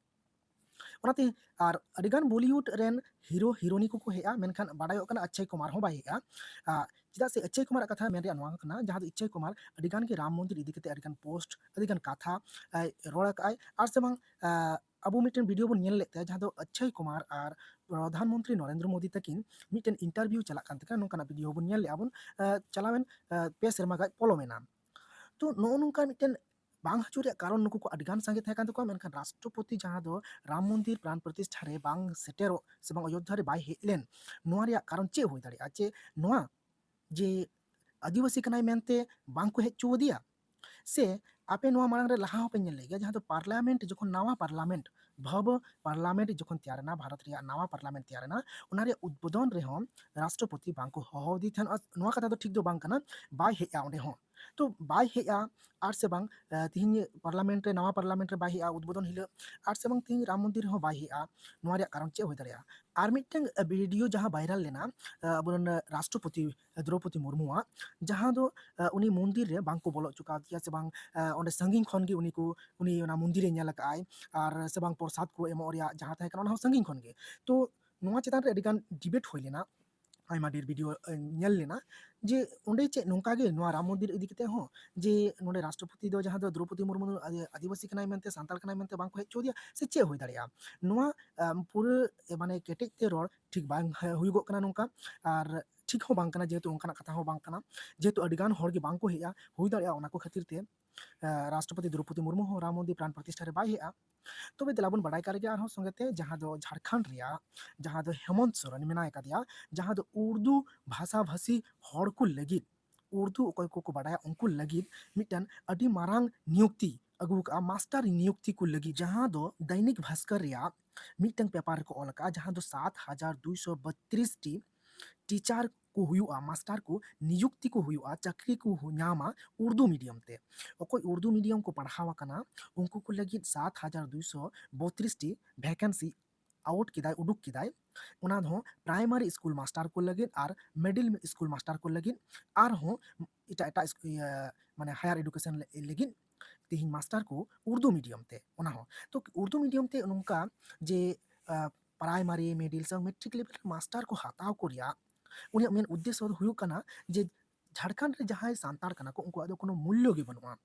ᱚᱱᱟᱛᱮ ᱟᱨ ᱟᱹᱰᱤᱜᱟᱱ ᱵᱚᱞᱤᱣᱩᱰ ᱨᱮᱱ ᱦᱤᱨᱳ ᱦᱤᱨᱳᱱᱤ ᱠᱚᱠᱚ ᱦᱮᱡᱼᱟ, ᱢᱮᱱᱠᱷᱟᱱ ᱵᱟᱰᱟᱭᱚᱜ ᱠᱟᱱᱟ ᱚᱠᱥᱚᱭ ᱠᱩᱢᱟᱨ ᱦᱚᱸ ᱵᱟᱭ ᱦᱮᱡᱼᱟ᱾ ᱟᱸ, ᱪᱮᱫᱟᱜ ᱥᱮ ᱚᱠᱥᱚᱭ ᱠᱩᱢᱟᱨᱟᱜ ᱠᱟᱛᱷᱟ ᱢᱮᱱ ᱨᱮᱭᱟᱜ ᱱᱚᱣᱟ ᱠᱟᱱᱟ, ᱡᱟᱦᱟᱸ ᱫᱚ ᱚᱠᱥᱚᱭ ᱠᱩᱢᱟᱨ ᱟᱹᱰᱤᱜᱟᱱ ᱜᱮ ᱨᱟᱢ ᱢᱚᱱᱫᱤᱨ ᱤᱫᱤ ᱠᱟᱛᱮ ᱟᱹᱰᱤᱜᱟᱱ ᱯᱳᱥᱴ, ᱟᱹᱰᱤᱜᱟᱱ ᱠᱟᱛᱷᱟ, ᱟᱭ, ᱨᱚᱲ ᱟᱠᱟᱫ ᱟᱭ᱾ ᱟᱨ ᱥᱮ ᱵᱟᱝ, ᱟᱸ, ᱟᱵᱚ ᱢᱤᱫᱴᱮᱱ ᱵᱷᱤᱰᱤᱭᱳ ᱵᱚᱱ ᱧᱮᱞ ᱞᱮᱫ ᱛᱟᱭᱟ, ᱡᱟᱦᱟᱸ ᱫᱚ ᱚᱠᱥᱚᱭ ᱠᱩᱢᱟᱨ ᱟᱨ ᱯᱨᱚᱫᱷᱟᱱ ᱢᱚᱱᱛᱨᱤ ᱱᱚᱨᱮᱱᱫᱨᱚ ᱢᱳᱫᱤ ᱛᱟᱹᱠᱤᱱ ᱢᱤᱫᱴᱮᱱ ᱤᱱᱴᱟᱨᱵᱷᱤᱭᱩ ᱪᱟᱞᱟᱜ ᱠᱟᱱ ᱛᱟᱹᱠᱤᱱᱟ, ᱱᱚᱝᱠᱟᱱᱟᱜ ᱵᱷᱤᱰᱤᱭᱳ ᱵᱚᱱ ᱧᱮᱞ ᱞᱮᱫᱼᱟ ᱵᱚᱱ, ᱟᱸ, ᱪᱟᱞᱟᱣᱮᱱ, ᱟᱸ, ᱯᱮ ᱥᱮᱨᱢᱟ ᱜᱟᱡ ᱯᱚᱞᱚᱢᱮᱱᱟ᱾ ᱛᱚ ᱱᱚᱜᱼᱚ ᱱᱚᱝᱠᱟ ᱢᱤᱫᱴᱮᱱ ᱵᱟᱝ ᱦᱤᱡᱩᱜ ᱨᱮᱭᱟᱜ ᱠᱟᱨᱚᱱ ᱱᱩᱠᱩ ᱠᱚ ᱟᱹᱰᱤ ᱜᱟᱱ ᱥᱟᱸᱜᱮ ᱛᱟᱦᱮᱸ ᱠᱟᱱ ᱛᱟᱠᱚᱣᱟ, ᱢᱮᱱᱠᱷᱟᱱ ᱨᱟᱥᱴᱨᱚᱯᱚᱛᱤ ᱡᱟᱦᱟᱸ ᱫᱚ ᱨᱟᱢ ᱢᱚᱱᱫᱤᱨ ᱯᱨᱟᱱ ᱯᱨᱚᱛᱤᱥᱴᱷᱟ ᱨᱮ ᱵᱟᱝ ᱥᱮᱴᱮᱨᱚᱜ ᱥᱮ ᱵᱟᱝ ᱚᱡᱳᱫᱽᱫᱷᱟ ᱨᱮ ᱵᱟᱭ ᱦᱮᱡ ᱞᱮᱱ, ᱱᱚᱣᱟ ᱨᱮᱭᱟᱜ ᱠᱟᱨᱚᱱ ᱪᱮᱫ ᱦᱩᱭ ᱫᱟᱲᱮᱭᱟᱜᱼᱟ? ᱡᱮ ᱱᱚᱣᱟ ᱡᱮ ᱟᱹᱫᱤᱵᱟᱹᱥᱤ ᱠᱟᱱᱟᱭ ᱢᱮᱱᱛᱮ ᱵᱟᱝ ᱠᱚ ᱦᱮᱡ ᱦᱚᱪᱚ ᱟᱫᱮᱭᱟ? ᱥᱮ ᱟᱯᱮ ᱱᱚᱣᱟ ᱢᱟᱲᱟᱝ ᱨᱮ ᱞᱟᱦᱟ ᱦᱚᱸᱯᱮ ᱧᱮᱞ ᱞᱮᱫ ᱜᱮᱭᱟ, ᱡᱟᱦᱟᱸ ᱫᱚ ᱯᱟᱨᱞᱟᱢᱮᱱᱴ ᱡᱚᱠᱷᱚᱱ ᱱᱟᱣᱟ ᱯᱟᱨᱞᱟᱢᱮᱱᱴ, ᱵᱷᱚᱵᱽ ᱯᱟᱨᱞᱟᱢᱮᱱᱴ ᱡᱚᱠᱷᱚᱱ ᱛᱮᱭᱟᱨ ᱮᱱᱟ, ᱵᱷᱟᱨᱚᱛ ᱨᱮᱭᱟᱜ ᱱᱟᱣᱟ ᱯᱟᱨᱞᱟᱢᱮᱱᱴ ᱛᱮᱭᱟᱨ ᱮᱱᱟ, ᱚᱱᱟ ᱨᱮᱭᱟᱜ ᱩᱫᱵᱳᱫᱚᱱ ᱨᱮᱦᱚᱸ ᱨᱟᱥᱴᱨᱚᱯᱚᱛᱤ ᱵᱟᱝ ᱠᱚ ᱦᱚᱦᱚ ᱟᱫᱮ ᱛᱟᱦᱮᱱᱟ᱾ ᱱᱚᱣᱟ ᱠᱟᱛᱷᱟ ᱫᱚ ᱴᱷᱤᱠ ᱫᱚ ᱵᱟᱝ ᱠᱟᱱᱟ, ᱵᱟᱭ ᱦᱮᱡᱼᱟ ᱚᱸᱰᱮ ᱦᱚᱸ᱾ ᱛᱚ ᱵᱟᱭ ᱦᱮᱡᱼᱟ, ᱟᱨ ᱥᱮ ᱵᱟᱝ, ᱟᱸ, ᱛᱤᱦᱤᱧ ᱯᱟᱨᱞᱟᱢᱮᱱᱴ ᱨᱮ, ᱱᱟᱣᱟ ᱯᱟᱨᱞᱟᱢᱮᱱᱴ ᱨᱮ ᱵᱟᱭ ᱦᱮᱡᱼᱟ ᱩᱫᱵᱳᱫᱚᱱ ᱦᱤᱞᱳᱜ, ᱟᱨ ᱥᱮ ᱵᱟᱝ ᱛᱤᱦᱤᱧ ᱨᱟᱢ ᱢᱚᱱᱫᱤᱨ ᱨᱮᱦᱚᱸ ᱵᱟᱭ ᱦᱮᱡᱼᱟ, ᱱᱚᱣᱟ ᱨᱮᱭᱟᱜ ᱠᱟᱨᱚᱱ ᱪᱮᱫ ᱦᱩᱭ ᱫᱟᱲᱮᱭᱟᱜᱼᱟ? ᱟᱨ ᱢᱤᱫᱴᱟᱝ, ᱟᱸ, ᱵᱷᱤᱰᱤᱭᱳ ᱡᱟᱦᱟᱸ ᱵᱷᱟᱭᱨᱟᱞ ᱞᱮᱱᱟ, ᱟᱸ, ᱟᱵᱚᱨᱮᱱ ᱨᱟᱥᱴᱨᱚᱯᱚᱛᱤ ᱫᱨᱚᱣᱯᱚᱫᱤ ᱢᱩᱨᱢᱩᱣᱟᱜ, ᱡᱟᱦᱟᱸ ᱫᱚ, ᱟᱸ, ᱩᱱᱤ ᱢᱚᱱᱫᱤᱨ ᱨᱮ ᱵᱟᱝ ᱠᱚ ᱵᱚᱞᱚ ᱦᱚᱪᱚ ᱠᱟᱣᱫᱮᱭᱟ, ᱥᱮ ᱵᱟᱝ, ᱟᱸ, ᱚᱸᱰᱮ ᱥᱟᱺᱜᱤᱧ ᱠᱷᱚᱱ ᱜᱮ ᱩᱱᱤ ᱠᱚ, ᱩᱱᱤ ᱚᱱᱟ ᱢᱚᱱᱫᱤᱨᱮ ᱧᱮᱞ ᱟᱠᱟᱫ ᱟᱭ, ᱟᱨ ᱥᱮ ᱵᱟᱝ ᱯᱨᱚᱥᱟᱫ ᱠᱚ ᱮᱢᱚᱜ ᱨᱮᱭᱟᱜ ᱡᱟᱦᱟᱸ ᱛᱟᱦᱮᱸ ᱠᱟᱱᱟ, ᱚᱱᱟ ᱦᱚᱸ ᱥᱟᱺᱜᱤᱧ ᱠᱷᱚᱱ ᱜᱮ᱾ ᱛᱚ ᱱᱚᱣᱟ ᱪᱮᱛᱟᱱ ᱨᱮ ᱟᱹᱰᱤ ᱜᱟᱱ ᱰᱤᱵᱮᱴ ᱦᱩᱭ ᱞᱮᱱᱟ, ᱟᱭᱢᱟ ᱰᱷᱮᱨ ᱵᱷᱤᱰᱤᱭᱳ, ᱟᱸ, ᱧᱮᱞ ᱞᱮᱱᱟ, ᱡᱮ ᱚᱸᱰᱮ ᱪᱮᱫ ᱱᱚᱝᱠᱟ ᱜᱮ ᱱᱚᱣᱟ ᱨᱟᱢ ᱢᱚᱱᱫᱤᱨ ᱤᱫᱤ ᱠᱟᱛᱮ ᱦᱚᱸ, ᱡᱮ ᱱᱚᱰᱮ ᱨᱟᱥᱴᱨᱚᱯᱚᱛᱤ ᱫᱚ ᱡᱟᱦᱟᱸ ᱫᱚ ᱫᱨᱚᱣᱯᱚᱫᱤ ᱢᱩᱨᱢᱩ ᱫᱚ ᱟᱫᱤ-, ᱟᱹᱫᱤᱵᱟᱹᱥᱤ ᱠᱟᱱᱟᱭ ᱢᱮᱱᱛᱮ, ᱥᱟᱱᱛᱟᱲ ᱠᱟᱱᱟᱭ ᱢᱮᱱᱛᱮ ᱵᱟᱝ ᱠᱚ ᱦᱮᱡ ᱦᱚᱪᱚ ᱟᱫᱮᱭᱟ, ᱥᱮ ᱪᱮᱫ ᱦᱩᱭ ᱫᱟᱲᱮᱭᱟᱜᱼᱟ? ᱱᱚᱣᱟ, ᱟᱸ, ᱯᱩᱨᱟᱹ, ᱮ, ᱢᱟᱱᱮ ᱠᱮᱴᱮᱡ ᱛᱮ ᱨᱚᱲ ᱴᱷᱤᱠ ᱵᱟᱝ ᱦᱩᱭᱩᱜᱚᱜ ᱠᱟᱱᱟ ᱱᱚᱝᱠᱟ, ᱟᱨ ᱴᱷᱤᱠ ᱦᱚᱸ ᱵᱟᱝ ᱠᱟᱱᱟ, ᱡᱮᱦᱮᱛᱩ ᱚᱱᱠᱟᱱᱟᱜ ᱠᱟᱛᱷᱟ ᱦᱚᱸ ᱵᱟᱝ ᱠᱟᱱᱟ, ᱡᱮᱦᱮᱛᱩ ᱟᱹᱰᱤ ᱜᱟᱱ ᱦᱚᱲ ᱜᱮ ᱵᱟᱝ ᱠᱚ ᱦᱮᱡᱼᱟ, ᱦᱩᱭ ᱫᱟᱲᱮᱭᱟᱜᱼᱟ ᱚᱱᱟ ᱠᱚ ᱠᱷᱟᱹᱛᱤᱨ ᱛᱮ, ᱟᱸ, ᱨᱟᱥᱴᱨᱚᱯᱚᱛᱤ ᱫᱨᱚᱣᱯᱚᱫᱤ ᱢᱩᱨᱢᱩ ᱦᱚᱸ ᱨᱟᱢ ᱢᱚᱱᱫᱤᱨ ᱯᱨᱟᱱ ᱯᱨᱚᱛᱤᱥᱴᱷᱟ ᱨᱮ ᱵᱟᱭ ᱦᱮᱡᱼᱟ᱾ ᱛᱚᱵᱮ ᱫᱮᱞᱟ ᱵᱚᱱ ᱵᱟᱰᱟᱭ ᱠᱟᱜ ᱞᱮᱜᱮ ᱟᱨᱦᱚᱸ ᱥᱚᱸᱜᱮ ᱛᱮ, ᱡᱟᱦᱟᱸ ᱫᱚ ᱡᱷᱟᱲᱠᱷᱚᱸᱰ ᱨᱮᱭᱟᱜ, ᱡᱟᱦᱟᱸ ᱫᱚ ᱦᱮᱢᱚᱱᱛ ᱥᱚᱨᱮᱱ ᱢᱮᱱᱟᱭ ᱠᱟᱫᱮᱭᱟ, ᱡᱟᱦᱟᱸ ᱫᱚ ᱩᱨᱫᱩ ᱵᱷᱟᱥᱟ ᱵᱷᱟᱥᱤ ᱦᱚᱲ ᱠᱚ ᱞᱟᱹᱜᱤᱫ, ᱩᱨᱫᱩ ᱚᱠᱚᱭ ᱠᱚᱠᱚ ᱵᱟᱰᱟᱭᱟ ᱩᱱᱠᱩ ᱞᱟᱹᱜᱤᱫ ᱢᱤᱫᱴᱟᱝ ᱟᱹᱰᱤ ᱢᱟᱨᱟᱝ ᱱᱤᱭᱩᱠᱛᱤ ᱟᱹᱜᱩ ᱟᱠᱟᱫᱼᱟ, ᱢᱟᱥᱴᱟᱨ ᱱᱤᱭᱩᱠᱛᱤ ᱠᱚ ᱞᱟᱹᱜᱤᱫ, ᱡᱟᱦᱟᱸ ᱫᱚ ᱫᱚᱭᱱᱤᱠ ᱵᱷᱟᱥᱠᱚᱨ ᱨᱮᱭᱟᱜ ᱢᱤᱫᱴᱟᱝ ᱯᱮᱯᱟᱨ ᱨᱮᱠᱚ ᱚᱞ ᱟᱠᱟᱫᱼᱟ, ᱡᱟᱦᱟᱸ ᱫᱚ ᱥᱟᱛ ᱦᱟᱡᱟᱨ ᱫᱩᱭᱥᱚ ᱵᱚᱛᱨᱤᱥ ᱴᱤ ᱴᱤᱪᱟᱨ ᱠᱚ ᱦᱩᱭᱩᱜᱼᱟ, ᱢᱟᱥᱴᱟᱨ ᱠᱚ ᱱᱤᱭᱩᱠᱛᱤ ᱠᱚ ᱦᱩᱭᱩᱜᱼᱟ, ᱪᱟᱹᱠᱨᱤ ᱠᱚ ᱦᱩ-, ᱧᱟᱢᱟ ᱩᱨᱫᱩ ᱢᱤᱰᱤᱭᱟᱢ ᱛᱮ᱾ ᱚᱠᱚᱭ ᱩᱨᱫᱩ ᱢᱤᱰᱤᱭᱟᱢ ᱠᱚ ᱯᱟᱲᱦᱟᱣ ᱟᱠᱟᱱᱟ, ᱩᱱᱠᱩ ᱠᱚ ᱞᱟᱹᱜᱤᱫ ᱥᱟᱛ ᱦᱟᱡᱟᱨ ᱫᱩᱭᱥᱚ ᱵᱚᱛᱨᱤᱥ ᱴᱤ ᱵᱷᱮᱠᱮᱱᱥᱤ ᱟᱣᱩᱴ ᱠᱮᱫᱟᱭ, ᱩᱰᱩᱠ ᱠᱮᱫᱟᱭ᱾ ᱚᱱᱟ ᱦᱚᱸ ᱯᱨᱟᱭᱢᱟᱨᱤ ᱥᱠᱩᱞ ᱢᱟᱥᱴᱟᱨ ᱠᱚ ᱞᱟᱹᱜᱤᱫ ᱟᱨ ᱢᱤᱰᱤᱞ ᱥᱠᱩᱞ ᱢᱟᱥᱴᱟᱨ ᱠᱚ ᱞᱟᱹᱜᱤᱫ, ᱟᱨᱦᱚᱸ ᱮᱴᱟᱜ ᱮᱴᱟᱜ ᱥᱠᱩ-, ᱤᱭᱟᱹ, ᱢᱟᱱᱮ ᱦᱟᱭᱟᱨ ᱮᱰᱩᱠᱮᱥᱚᱱ ᱞᱟᱹᱜᱤᱫ ᱛᱮᱦᱤᱧ ᱢᱟᱥᱴᱟᱨ ᱠᱚ ᱩᱨᱫᱩ ᱢᱤᱰᱤᱭᱟᱢ ᱛᱮ᱾ ᱚᱱᱟ ᱦᱚᱸ ᱛᱚ ᱩᱨᱫᱩ ᱢᱤᱰᱤᱭᱟᱢ ᱛᱮ ᱱᱚᱝᱠᱟ ᱡᱮ, ᱟᱸ, ᱯᱨᱟᱭᱢᱟᱨᱤ, ᱢᱤᱰᱤᱞ ᱥᱮ ᱢᱮᱴᱨᱤᱠ ᱞᱮᱵᱮᱞ ᱨᱮ ᱢᱟᱥᱴᱟᱨ ᱠᱚ ᱦᱟᱛᱟᱣ ᱠᱚ ᱨᱮᱭᱟᱜ ᱩᱱᱤᱭᱟᱜ ᱢᱮᱱ ᱩᱫᱽᱫᱮᱥᱥᱚ ᱫᱚ ᱦᱩᱭᱩᱜ ᱠᱟᱱᱟ ᱡᱮ ᱡᱷᱟᱲᱠᱷᱚᱸᱰ ᱨᱮ ᱡᱟᱦᱟᱸᱭ ᱥᱟᱱᱛᱟᱲ ᱠᱟᱱᱟ ᱠᱚ, ᱩᱱᱠᱩᱣᱟᱜ ᱫᱚ ᱠᱳᱱᱳ ᱢᱩᱞᱞᱚ ᱜᱮ ᱵᱟᱹᱱᱩᱜᱼᱟ᱾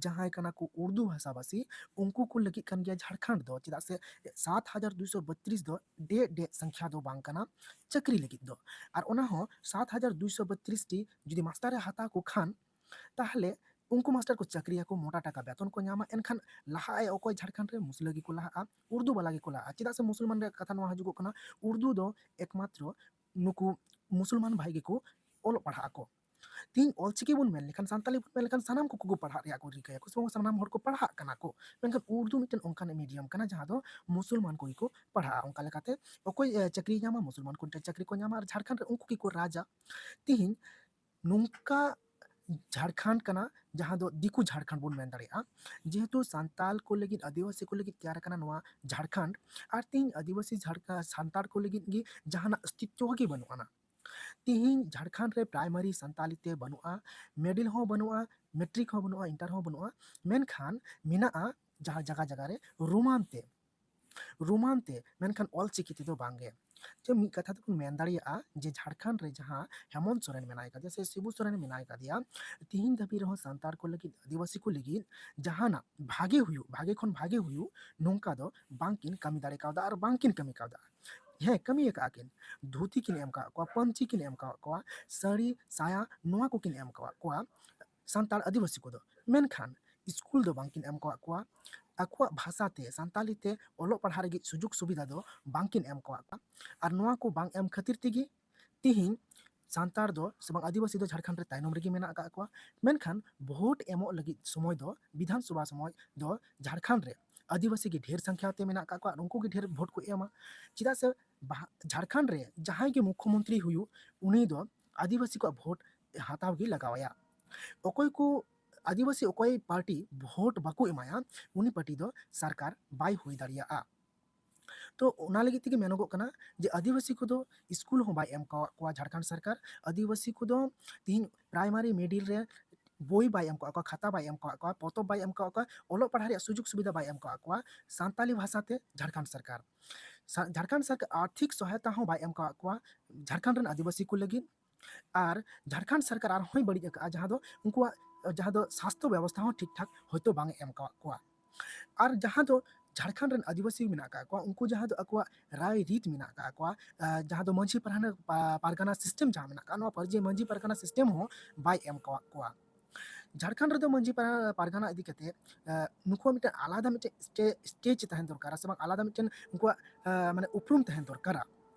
ᱡᱟᱦᱟᱸᱭ ᱠᱟᱱᱟ ᱠᱚ ᱩᱨᱫᱩ ᱵᱷᱟᱥᱟᱵᱷᱟᱥᱤ, ᱩᱱᱠᱩ ᱠᱚ ᱞᱟᱹᱜᱤᱫ ᱠᱟᱱ ᱜᱮᱭᱟ ᱡᱷᱟᱲᱠᱷᱚᱸᱰ ᱫᱚ, ᱪᱮᱫᱟᱜ ᱥᱮ ᱥᱟᱛ ᱦᱟᱡᱟᱨ ᱫᱩᱭᱥᱚ ᱵᱚᱛᱨᱤᱥ ᱫᱚ ᱰᱮ ᱰᱮ ᱥᱚᱝᱠᱷᱟ ᱫᱚ ᱵᱟᱝ ᱠᱟᱱᱟ ᱪᱟᱹᱠᱨᱤ ᱞᱟᱹᱜᱤᱫ ᱫᱚ᱾ ᱟᱨ ᱚᱱᱟ ᱦᱚᱸ ᱥᱟᱛ ᱦᱟᱡᱟᱨ ᱫᱩᱭᱥᱚ ᱵᱚᱛᱨᱤᱥ ᱴᱤ ᱡᱩᱫᱤ ᱢᱟᱥᱴᱟᱨᱮ ᱦᱟᱛᱟᱣ ᱠᱚ ᱠᱷᱟᱱ, ᱛᱟᱦᱚᱞᱮ ᱩᱱᱠᱩ ᱢᱟᱥᱴᱟᱨ ᱠᱚ ᱪᱟᱹᱠᱨᱤᱭᱟᱠᱚ, ᱢᱚᱴᱟ ᱴᱟᱠᱟ ᱵᱮᱛᱚᱱ ᱠᱚ ᱧᱟᱢᱟ᱾ ᱮᱱᱠᱷᱟᱱ ᱞᱟᱦᱟᱜ ᱟᱭ ᱚᱠᱚᱭ ᱡᱷᱟᱲᱠᱷᱚᱸᱰ ᱨᱮ? ᱢᱩᱥᱞᱟᱹ ᱜᱮᱠᱚ ᱞᱟᱦᱟᱜᱼᱟ, ᱩᱨᱫᱩ ᱵᱟᱞᱟ ᱜᱮᱠᱚ ᱞᱟᱦᱟᱜᱼᱟ᱾ ᱪᱮᱫᱟᱜ ᱥᱮ ᱢᱩᱥᱚᱞᱢᱟᱱ ᱨᱮᱭᱟᱜ ᱠᱟᱛᱷᱟ ᱱᱚᱣᱟ ᱦᱤᱡᱩᱜᱚᱜ ᱠᱟᱱᱟ, ᱩᱨᱫᱩ ᱫᱚ ᱮᱠᱢᱟᱛᱨᱚ ᱱᱩᱠᱩ ᱢᱩᱥᱚᱞᱢᱟᱱ ᱵᱷᱟᱭ ᱜᱮᱠᱚ ᱚᱞᱚᱜ ᱯᱟᱲᱦᱟᱜ ᱟᱠᱚ᱾ ᱛᱤᱦᱤᱧ ᱚᱞᱪᱤᱠᱤ ᱵᱚᱱ ᱢᱮᱱ ᱞᱮᱠᱷᱟᱱ, ᱥᱟᱱᱛᱟᱞᱤ ᱵᱚᱱ ᱢᱮᱱ ᱞᱮᱠᱷᱟᱱ, ᱥᱟᱱᱟᱢ ᱠᱚᱠᱚ ᱯᱟᱲᱦᱟᱜ ᱨᱮᱭᱟᱜ ᱠᱚ ᱨᱤᱠᱟᱹᱭᱟ, ᱥᱟᱱᱟᱢ ᱦᱚᱲ ᱠᱚ ᱯᱟᱲᱦᱟᱜ ᱠᱟᱱᱟ ᱠᱚ᱾ ᱢᱮᱱᱠᱷᱟᱱ ᱩᱨᱫᱩ ᱢᱤᱫᱴᱮᱱ ᱚᱱᱠᱟᱱ ᱢᱤᱰᱤᱭᱟᱢ ᱠᱟᱱᱟ ᱡᱟᱦᱟᱸ ᱫᱚ ᱢᱩᱥᱚᱞᱢᱟᱱ ᱠᱚᱜᱮ ᱠᱚ ᱯᱟᱲᱦᱟᱜᱼᱟ᱾ ᱚᱱᱠᱟ ᱞᱮᱠᱟᱛᱮ ᱚᱠᱚᱭ, ᱮ, ᱪᱟᱹᱠᱨᱤᱭ ᱧᱟᱢᱟ, ᱢᱩᱥᱚᱞᱢᱟᱱ ᱠᱚ ᱴᱷᱮᱱ ᱪᱟᱹᱠᱨᱤ ᱠᱚ ᱧᱟᱢᱟ, ᱟᱨ ᱡᱷᱟᱲᱠᱷᱚᱸᱰ ᱨᱮ ᱩᱱᱠᱩ ᱜᱮᱠᱚ ᱨᱟᱡᱟ᱾ ᱛᱤᱦᱤᱧ ᱱᱚᱝᱠᱟ ᱡᱷᱟᱲᱠᱷᱚᱸᱰ ᱠᱟᱱᱟ ᱡᱟᱦᱟᱸ ᱫᱚ ᱫᱤᱠᱩ ᱡᱷᱟᱲᱠᱷᱚᱸᱰ ᱵᱚᱱ ᱢᱮᱱ ᱫᱟᱲᱮᱭᱟᱜᱼᱟ, ᱡᱮᱦᱮᱛᱩ ᱥᱟᱱᱛᱟᱞ ᱠᱚ ᱞᱟᱹᱜᱤᱫ, ᱟᱹᱫᱤᱵᱟᱹᱥᱤ ᱠᱚ ᱞᱟᱹᱜᱤᱫ ᱛᱮᱭᱟᱨ ᱟᱠᱟᱱᱟ ᱱᱚᱣᱟ ᱡᱷᱟᱲᱠᱷᱚᱸᱰ᱾ ᱟᱨ ᱛᱤᱦᱤᱧ ᱟᱹᱫᱤᱵᱟᱹᱥᱤ ᱡᱷᱟᱲᱠᱷᱚᱸᱰ, ᱥᱟᱱᱛᱟᱲ ᱠᱚ ᱞᱟᱹᱜᱤᱫ ᱜᱮ ᱡᱟᱦᱟᱱᱟᱜ ᱚᱥᱛᱤᱛᱣᱚ ᱜᱮ ᱵᱟᱹᱱᱩᱜ ᱟᱱᱟ᱾ ᱛᱤᱦᱤᱧ ᱡᱷᱟᱲᱠᱷᱚᱸᱰ ᱨᱮ ᱯᱨᱟᱭᱢᱟᱨᱤ ᱥᱟᱱᱛᱟᱞᱤ ᱛᱮ ᱵᱟᱹᱱᱩᱜᱼᱟ, ᱢᱤᱰᱤᱞ ᱦᱚᱸ ᱵᱟᱹᱱᱩᱜᱼᱟ, ᱢᱮᱴᱨᱤᱠ ᱦᱚᱸ ᱵᱟᱹᱱᱩᱜᱼᱟ, ᱤᱱᱴᱟᱨ ᱦᱚᱸ ᱵᱟᱹᱱᱩᱜᱼᱟ, ᱢᱮᱱᱠᱷᱟᱱ ᱢᱮᱱᱟᱜᱼᱟ ᱡᱟᱦᱟᱸ ᱡᱟᱭᱜᱟ ᱡᱟᱭᱜᱟ ᱨᱮ ᱨᱳᱢᱟᱱ ᱛᱮ, ᱨᱳᱢᱟᱱ ᱛᱮ, ᱢᱮᱱᱠᱷᱟᱱ ᱚᱞ ᱪᱤᱠᱤ ᱛᱮᱫᱚ ᱵᱟᱝᱜᱮ᱾ ᱡᱮ ᱢᱤᱫ ᱠᱟᱛᱷᱟ ᱛᱮᱵᱚᱱ ᱢᱮᱱ ᱫᱟᱲᱮᱭᱟᱜᱼᱟ ᱡᱮ ᱡᱷᱟᱲᱠᱷᱚᱸᱰ ᱨᱮ ᱡᱟᱦᱟᱸ ᱦᱮᱢᱚᱱᱛ ᱥᱚᱨᱮᱱ ᱢᱮᱱᱟᱭ ᱠᱟᱫᱮᱭᱟ ᱥᱮ ᱥᱤᱵᱩ ᱥᱚᱨᱮᱱ ᱢᱮᱱᱟᱭ ᱠᱟᱫᱮᱭᱟ, ᱛᱤᱦᱤᱧ ᱫᱷᱟᱹᱵᱤᱡ ᱨᱮᱦᱚᱸ ᱥᱟᱱᱛᱟᱲ ᱠᱚ ᱞᱟᱹᱜᱤᱫ, ᱟᱹᱫᱤᱵᱟᱹᱥᱤ ᱠᱚ ᱞᱟᱹᱜᱤᱫ ᱡᱟᱦᱟᱱᱟᱜ ᱵᱷᱟᱜᱮ ᱦᱩᱭᱩᱜ, ᱵᱷᱟᱜᱮ ᱠᱷᱚᱱ ᱵᱷᱟᱜᱮ ᱦᱩᱭᱩᱜ, ᱱᱚᱝᱠᱟ ᱫᱚ ᱵᱟᱝᱠᱤᱱ ᱠᱟᱹᱢᱤ ᱫᱟᱲᱮ ᱠᱟᱣᱫᱟ ᱟᱨ ᱵᱟᱝᱠᱤᱱ ᱠᱟᱹᱢᱤ ᱠᱟᱣᱫᱟ᱾ ᱦᱮᱸ, ᱠᱟᱹᱢᱤ ᱟᱠᱟᱫᱼᱟ ᱠᱤᱱ, ᱫᱷᱩᱛᱤ ᱠᱤᱱ ᱮᱢ ᱟᱠᱟᱫ ᱠᱚᱣᱟ, ᱯᱟᱹᱧᱪᱤ ᱠᱤᱱ ᱮᱢ ᱟᱠᱟᱫ ᱠᱚᱣᱟ, ᱥᱟᱹᱲᱤ, ᱥᱟᱭᱟ, ᱱᱚᱣᱟ ᱠᱚᱠᱤᱱ ᱮᱢ ᱟᱠᱟᱫ ᱠᱚᱣᱟ ᱥᱟᱱᱛᱟᱲ ᱟᱹᱫᱤᱵᱟᱹᱥᱤ ᱠᱚᱫᱚ᱾ ᱢᱮᱱᱠᱷᱟᱱ ᱥᱠᱩᱞ ᱫᱚ ᱵᱟᱝᱠᱤᱱ ᱮᱢ ᱟᱠᱟᱫ ᱠᱚᱣᱟ᱾ ᱟᱠᱚᱣᱟᱜ ᱵᱷᱟᱥᱟ ᱛᱮ, ᱥᱟᱱᱛᱟᱞᱤ ᱛᱮ ᱚᱞᱚᱜ ᱯᱟᱲᱦᱟᱜ ᱞᱟᱹᱜᱤᱫ ᱥᱩᱡᱳᱜᱽ ᱥᱩᱵᱤᱫᱷᱟ ᱫᱚ ᱵᱟᱝᱠᱤᱱ ᱮᱢ ᱟᱠᱟᱫ ᱠᱚᱣᱟ᱾ ᱟᱨ ᱱᱚᱣᱟ ᱠᱚ ᱵᱟᱝ ᱮᱢ ᱠᱷᱟᱹᱛᱤᱨ ᱛᱮᱜᱮ ᱛᱤᱦᱤᱧ ᱥᱟᱱᱛᱟᱲ ᱫᱚ ᱥᱮ ᱵᱟᱝ ᱟᱹᱫᱤᱵᱟᱹᱥᱤ ᱫᱚ ᱡᱷᱟᱲᱠᱷᱚᱸᱰ ᱨᱮ ᱛᱟᱭᱱᱚᱢ ᱨᱮᱜᱮ ᱢᱮᱱᱟᱜ ᱟᱠᱟᱫ ᱠᱚᱣᱟ᱾ ᱢᱮᱱᱠᱷᱟᱱ ᱵᱷᱳᱴ ᱮᱢᱚᱜ ᱞᱟᱹᱜᱤᱫ ᱥᱚᱢᱚᱭ ᱫᱚ, ᱵᱤᱫᱷᱟᱱ ᱥᱚᱵᱷᱟ ᱥᱚᱢᱚᱭ ᱫᱚ ᱡᱷᱟᱲᱠᱷᱚᱸᱰ ᱨᱮ ᱟᱹᱫᱤᱵᱟᱹᱥᱤ ᱜᱮ ᱰᱷᱮᱨ ᱥᱚᱝᱠᱷᱟ ᱛᱮ ᱢᱮᱱᱟᱜ ᱟᱠᱟᱫ ᱠᱚᱣᱟ ᱟᱨ ᱩᱱᱠᱩ ᱜᱮ ᱰᱷᱮᱨ ᱵᱷᱳᱴ ᱠᱚ ᱮᱢᱟ᱾ ᱪᱮᱫᱟᱜ ᱥᱮ ᱵᱟᱦ-, ᱡᱷᱟᱲᱠᱷᱚᱸᱰ ᱨᱮ ᱡᱟᱦᱟᱸᱭ ᱜᱮ ᱢᱩᱠᱷᱭᱚᱢᱚᱱᱛᱨᱤ ᱦᱩᱭᱩᱜ, ᱩᱱᱤ ᱫᱚ ᱟᱹᱫᱤᱵᱟᱹᱥᱤ ᱠᱚᱣᱟᱜ ᱵᱷᱳᱴ ᱦᱟᱛᱟᱣ ᱜᱮ ᱞᱟᱜᱟᱣ ᱟᱭᱟ᱾ ᱚᱠᱚᱭ ᱠᱚ ᱟᱹᱫᱤᱵᱟᱹᱥᱤ, ᱚᱠᱚᱭ ᱯᱟᱨᱴᱤ ᱵᱷᱳᱴ ᱵᱟᱠᱚ ᱮᱢᱟᱭᱟ, ᱩᱱᱤ ᱯᱟᱨᱴᱤ ᱫᱚ ᱥᱚᱨᱠᱟᱨ ᱵᱟᱭ ᱦᱩᱭ ᱫᱟᱲᱮᱭᱟᱜᱼᱟ᱾ ᱛᱚ ᱚᱱᱟ ᱞᱟᱹᱜᱤᱫ ᱛᱮᱜᱮ ᱢᱮᱱᱚᱜᱚᱜ ᱠᱟᱱᱟ ᱡᱮ ᱟᱹᱫᱤᱵᱟᱹᱥᱤ ᱠᱚᱫᱚ ᱥᱠᱩᱞ ᱦᱚᱸ ᱵᱟᱭ ᱮᱢ ᱠᱟᱣᱟᱫ ᱠᱚᱣᱟ ᱡᱷᱟᱲᱠᱷᱚᱸᱰ ᱥᱚᱨᱠᱟᱨ᱾ ᱟᱹᱫᱤᱵᱟᱹᱥᱤ ᱠᱚᱫᱚ ᱛᱤᱦᱤᱧ ᱯᱨᱟᱭᱢᱟᱨᱤ, ᱢᱤᱰᱤᱞ ᱨᱮ ᱵᱳᱭ ᱵᱟᱭ ᱮᱢ ᱠᱟᱣᱟᱫ ᱠᱚᱣᱟ, ᱠᱷᱟᱛᱟ ᱵᱟᱭ ᱮᱢ ᱠᱟᱣᱟᱫ ᱠᱚᱣᱟ, ᱯᱚᱛᱚᱵ ᱵᱟᱭ ᱮᱢ ᱠᱟᱣᱟᱫ ᱠᱚᱣᱟ, ᱚᱞᱚᱜ ᱯᱟᱲᱦᱟᱜ ᱨᱮᱭᱟᱜ ᱥᱩᱡᱳᱜᱽ ᱥᱩᱵᱤᱫᱷᱟ ᱵᱟᱭ ᱮᱢ ᱠᱟᱣᱟᱫ ᱠᱚᱣᱟ ᱥᱟᱱᱛᱟᱞᱤ ᱵᱷᱟᱥᱟ ᱛᱮ ᱡᱷᱟᱲᱠᱷᱚᱸᱰ ᱥᱚᱨᱠᱟᱨ᱾ ᱥᱟ-, ᱡᱷᱟᱲᱠᱷᱚᱸᱰ ᱥᱚᱨᱠᱟᱨ ᱟᱨᱛᱷᱤᱠ ᱥᱚᱦᱟᱭᱚᱛᱟ ᱦᱚᱸ ᱵᱟᱭ ᱮᱢ ᱠᱟᱣᱟᱫ ᱠᱚᱣᱟ ᱡᱷᱟᱲᱠᱷᱚᱸᱰ ᱨᱮᱱ ᱟᱹᱫᱤᱵᱟᱹᱥᱤ ᱠᱚ ᱞᱟᱹᱜᱤᱫ᱾ ᱟᱨ ᱡᱷᱟᱲᱠᱷᱚᱸᱰ ᱥᱚᱨᱠᱟᱨ ᱟᱨᱦᱚᱸᱭ ᱵᱟᱹᱲᱤᱡ ᱟᱠᱟᱫᱼᱟ, ᱡᱟᱦᱟᱸ ᱫᱚ ᱩᱱᱠᱩᱣᱟᱜ, ᱡᱟᱦᱟᱸ ᱫᱚ ᱥᱟᱥᱛᱷᱚ ᱵᱮᱵᱚᱥᱛᱷᱟ ᱦᱚᱸ ᱴᱷᱤᱠ ᱴᱷᱟᱠ ᱦᱚᱭᱛᱳ ᱵᱟᱝ ᱮ ᱮᱢ ᱠᱟᱣᱟᱫ ᱠᱚᱣᱟ᱾ ᱟᱨ ᱡᱟᱦᱟᱸ ᱫᱚ ᱡᱷᱟᱲᱠᱷᱚᱸᱰ ᱨᱮᱱ ᱟᱹᱫᱤᱵᱟᱹᱥᱤ ᱢᱮᱱᱟᱜ ᱟᱠᱟᱫ ᱠᱚᱣᱟ, ᱩᱱᱠᱩ ᱡᱟᱦᱟᱸ ᱫᱚ ᱟᱠᱚᱣᱟᱜ ᱨᱟᱭ ᱨᱤᱛ ᱢᱮᱱᱟᱜ ᱟᱠᱟᱫ ᱠᱚᱣᱟ, ᱟᱨ ᱡᱟᱦᱟᱸ ᱫᱚ ᱢᱟᱹᱡᱷᱤ ᱯᱟᱨᱜᱟᱱᱟ, ᱯᱟ-, ᱯᱟᱨᱜᱟᱱᱟ ᱥᱤᱥᱴᱮᱢ ᱡᱟᱦᱟᱸ ᱢᱮᱱᱟᱜ ᱟᱠᱟᱫ, ᱱᱚᱣᱟ ᱯᱟᱨᱡᱮ ᱢᱟᱹᱡᱷᱤ ᱯᱟᱨᱜᱟᱱᱟ ᱥᱤᱥᱴᱮᱢ ᱦᱚᱸ ᱵᱟᱭ ᱮᱢ ᱠᱟᱣᱟᱫ ᱠᱚᱣᱟ᱾ ᱡᱷᱟᱲᱠᱷᱚᱸᱰ ᱨᱮᱫᱚ ᱢᱟᱹᱡᱷᱤ ᱯᱟᱨᱟ-, ᱯᱟᱨᱜᱟᱱᱟ ᱤᱫᱤ ᱠᱟᱛᱮ ᱱᱩᱠᱩᱣᱟᱜ ᱢᱤᱫᱴᱮᱱ ᱟᱞᱟᱫᱟ ᱢᱤᱫᱴᱮᱱ ᱥᱴᱮᱡᱽ ᱛᱟᱦᱮᱱ ᱫᱚᱨᱠᱟᱨᱟ, ᱥᱮ ᱵᱟᱝ ᱟᱞᱟᱫᱟ ᱢᱤᱫᱴᱮᱱ ᱩᱱᱠᱩᱣᱟᱜ ᱢᱟᱱᱮ ᱩᱯᱨᱩᱢ ᱛᱟᱦᱮᱱ ᱫᱚᱨᱠᱟᱨᱟ,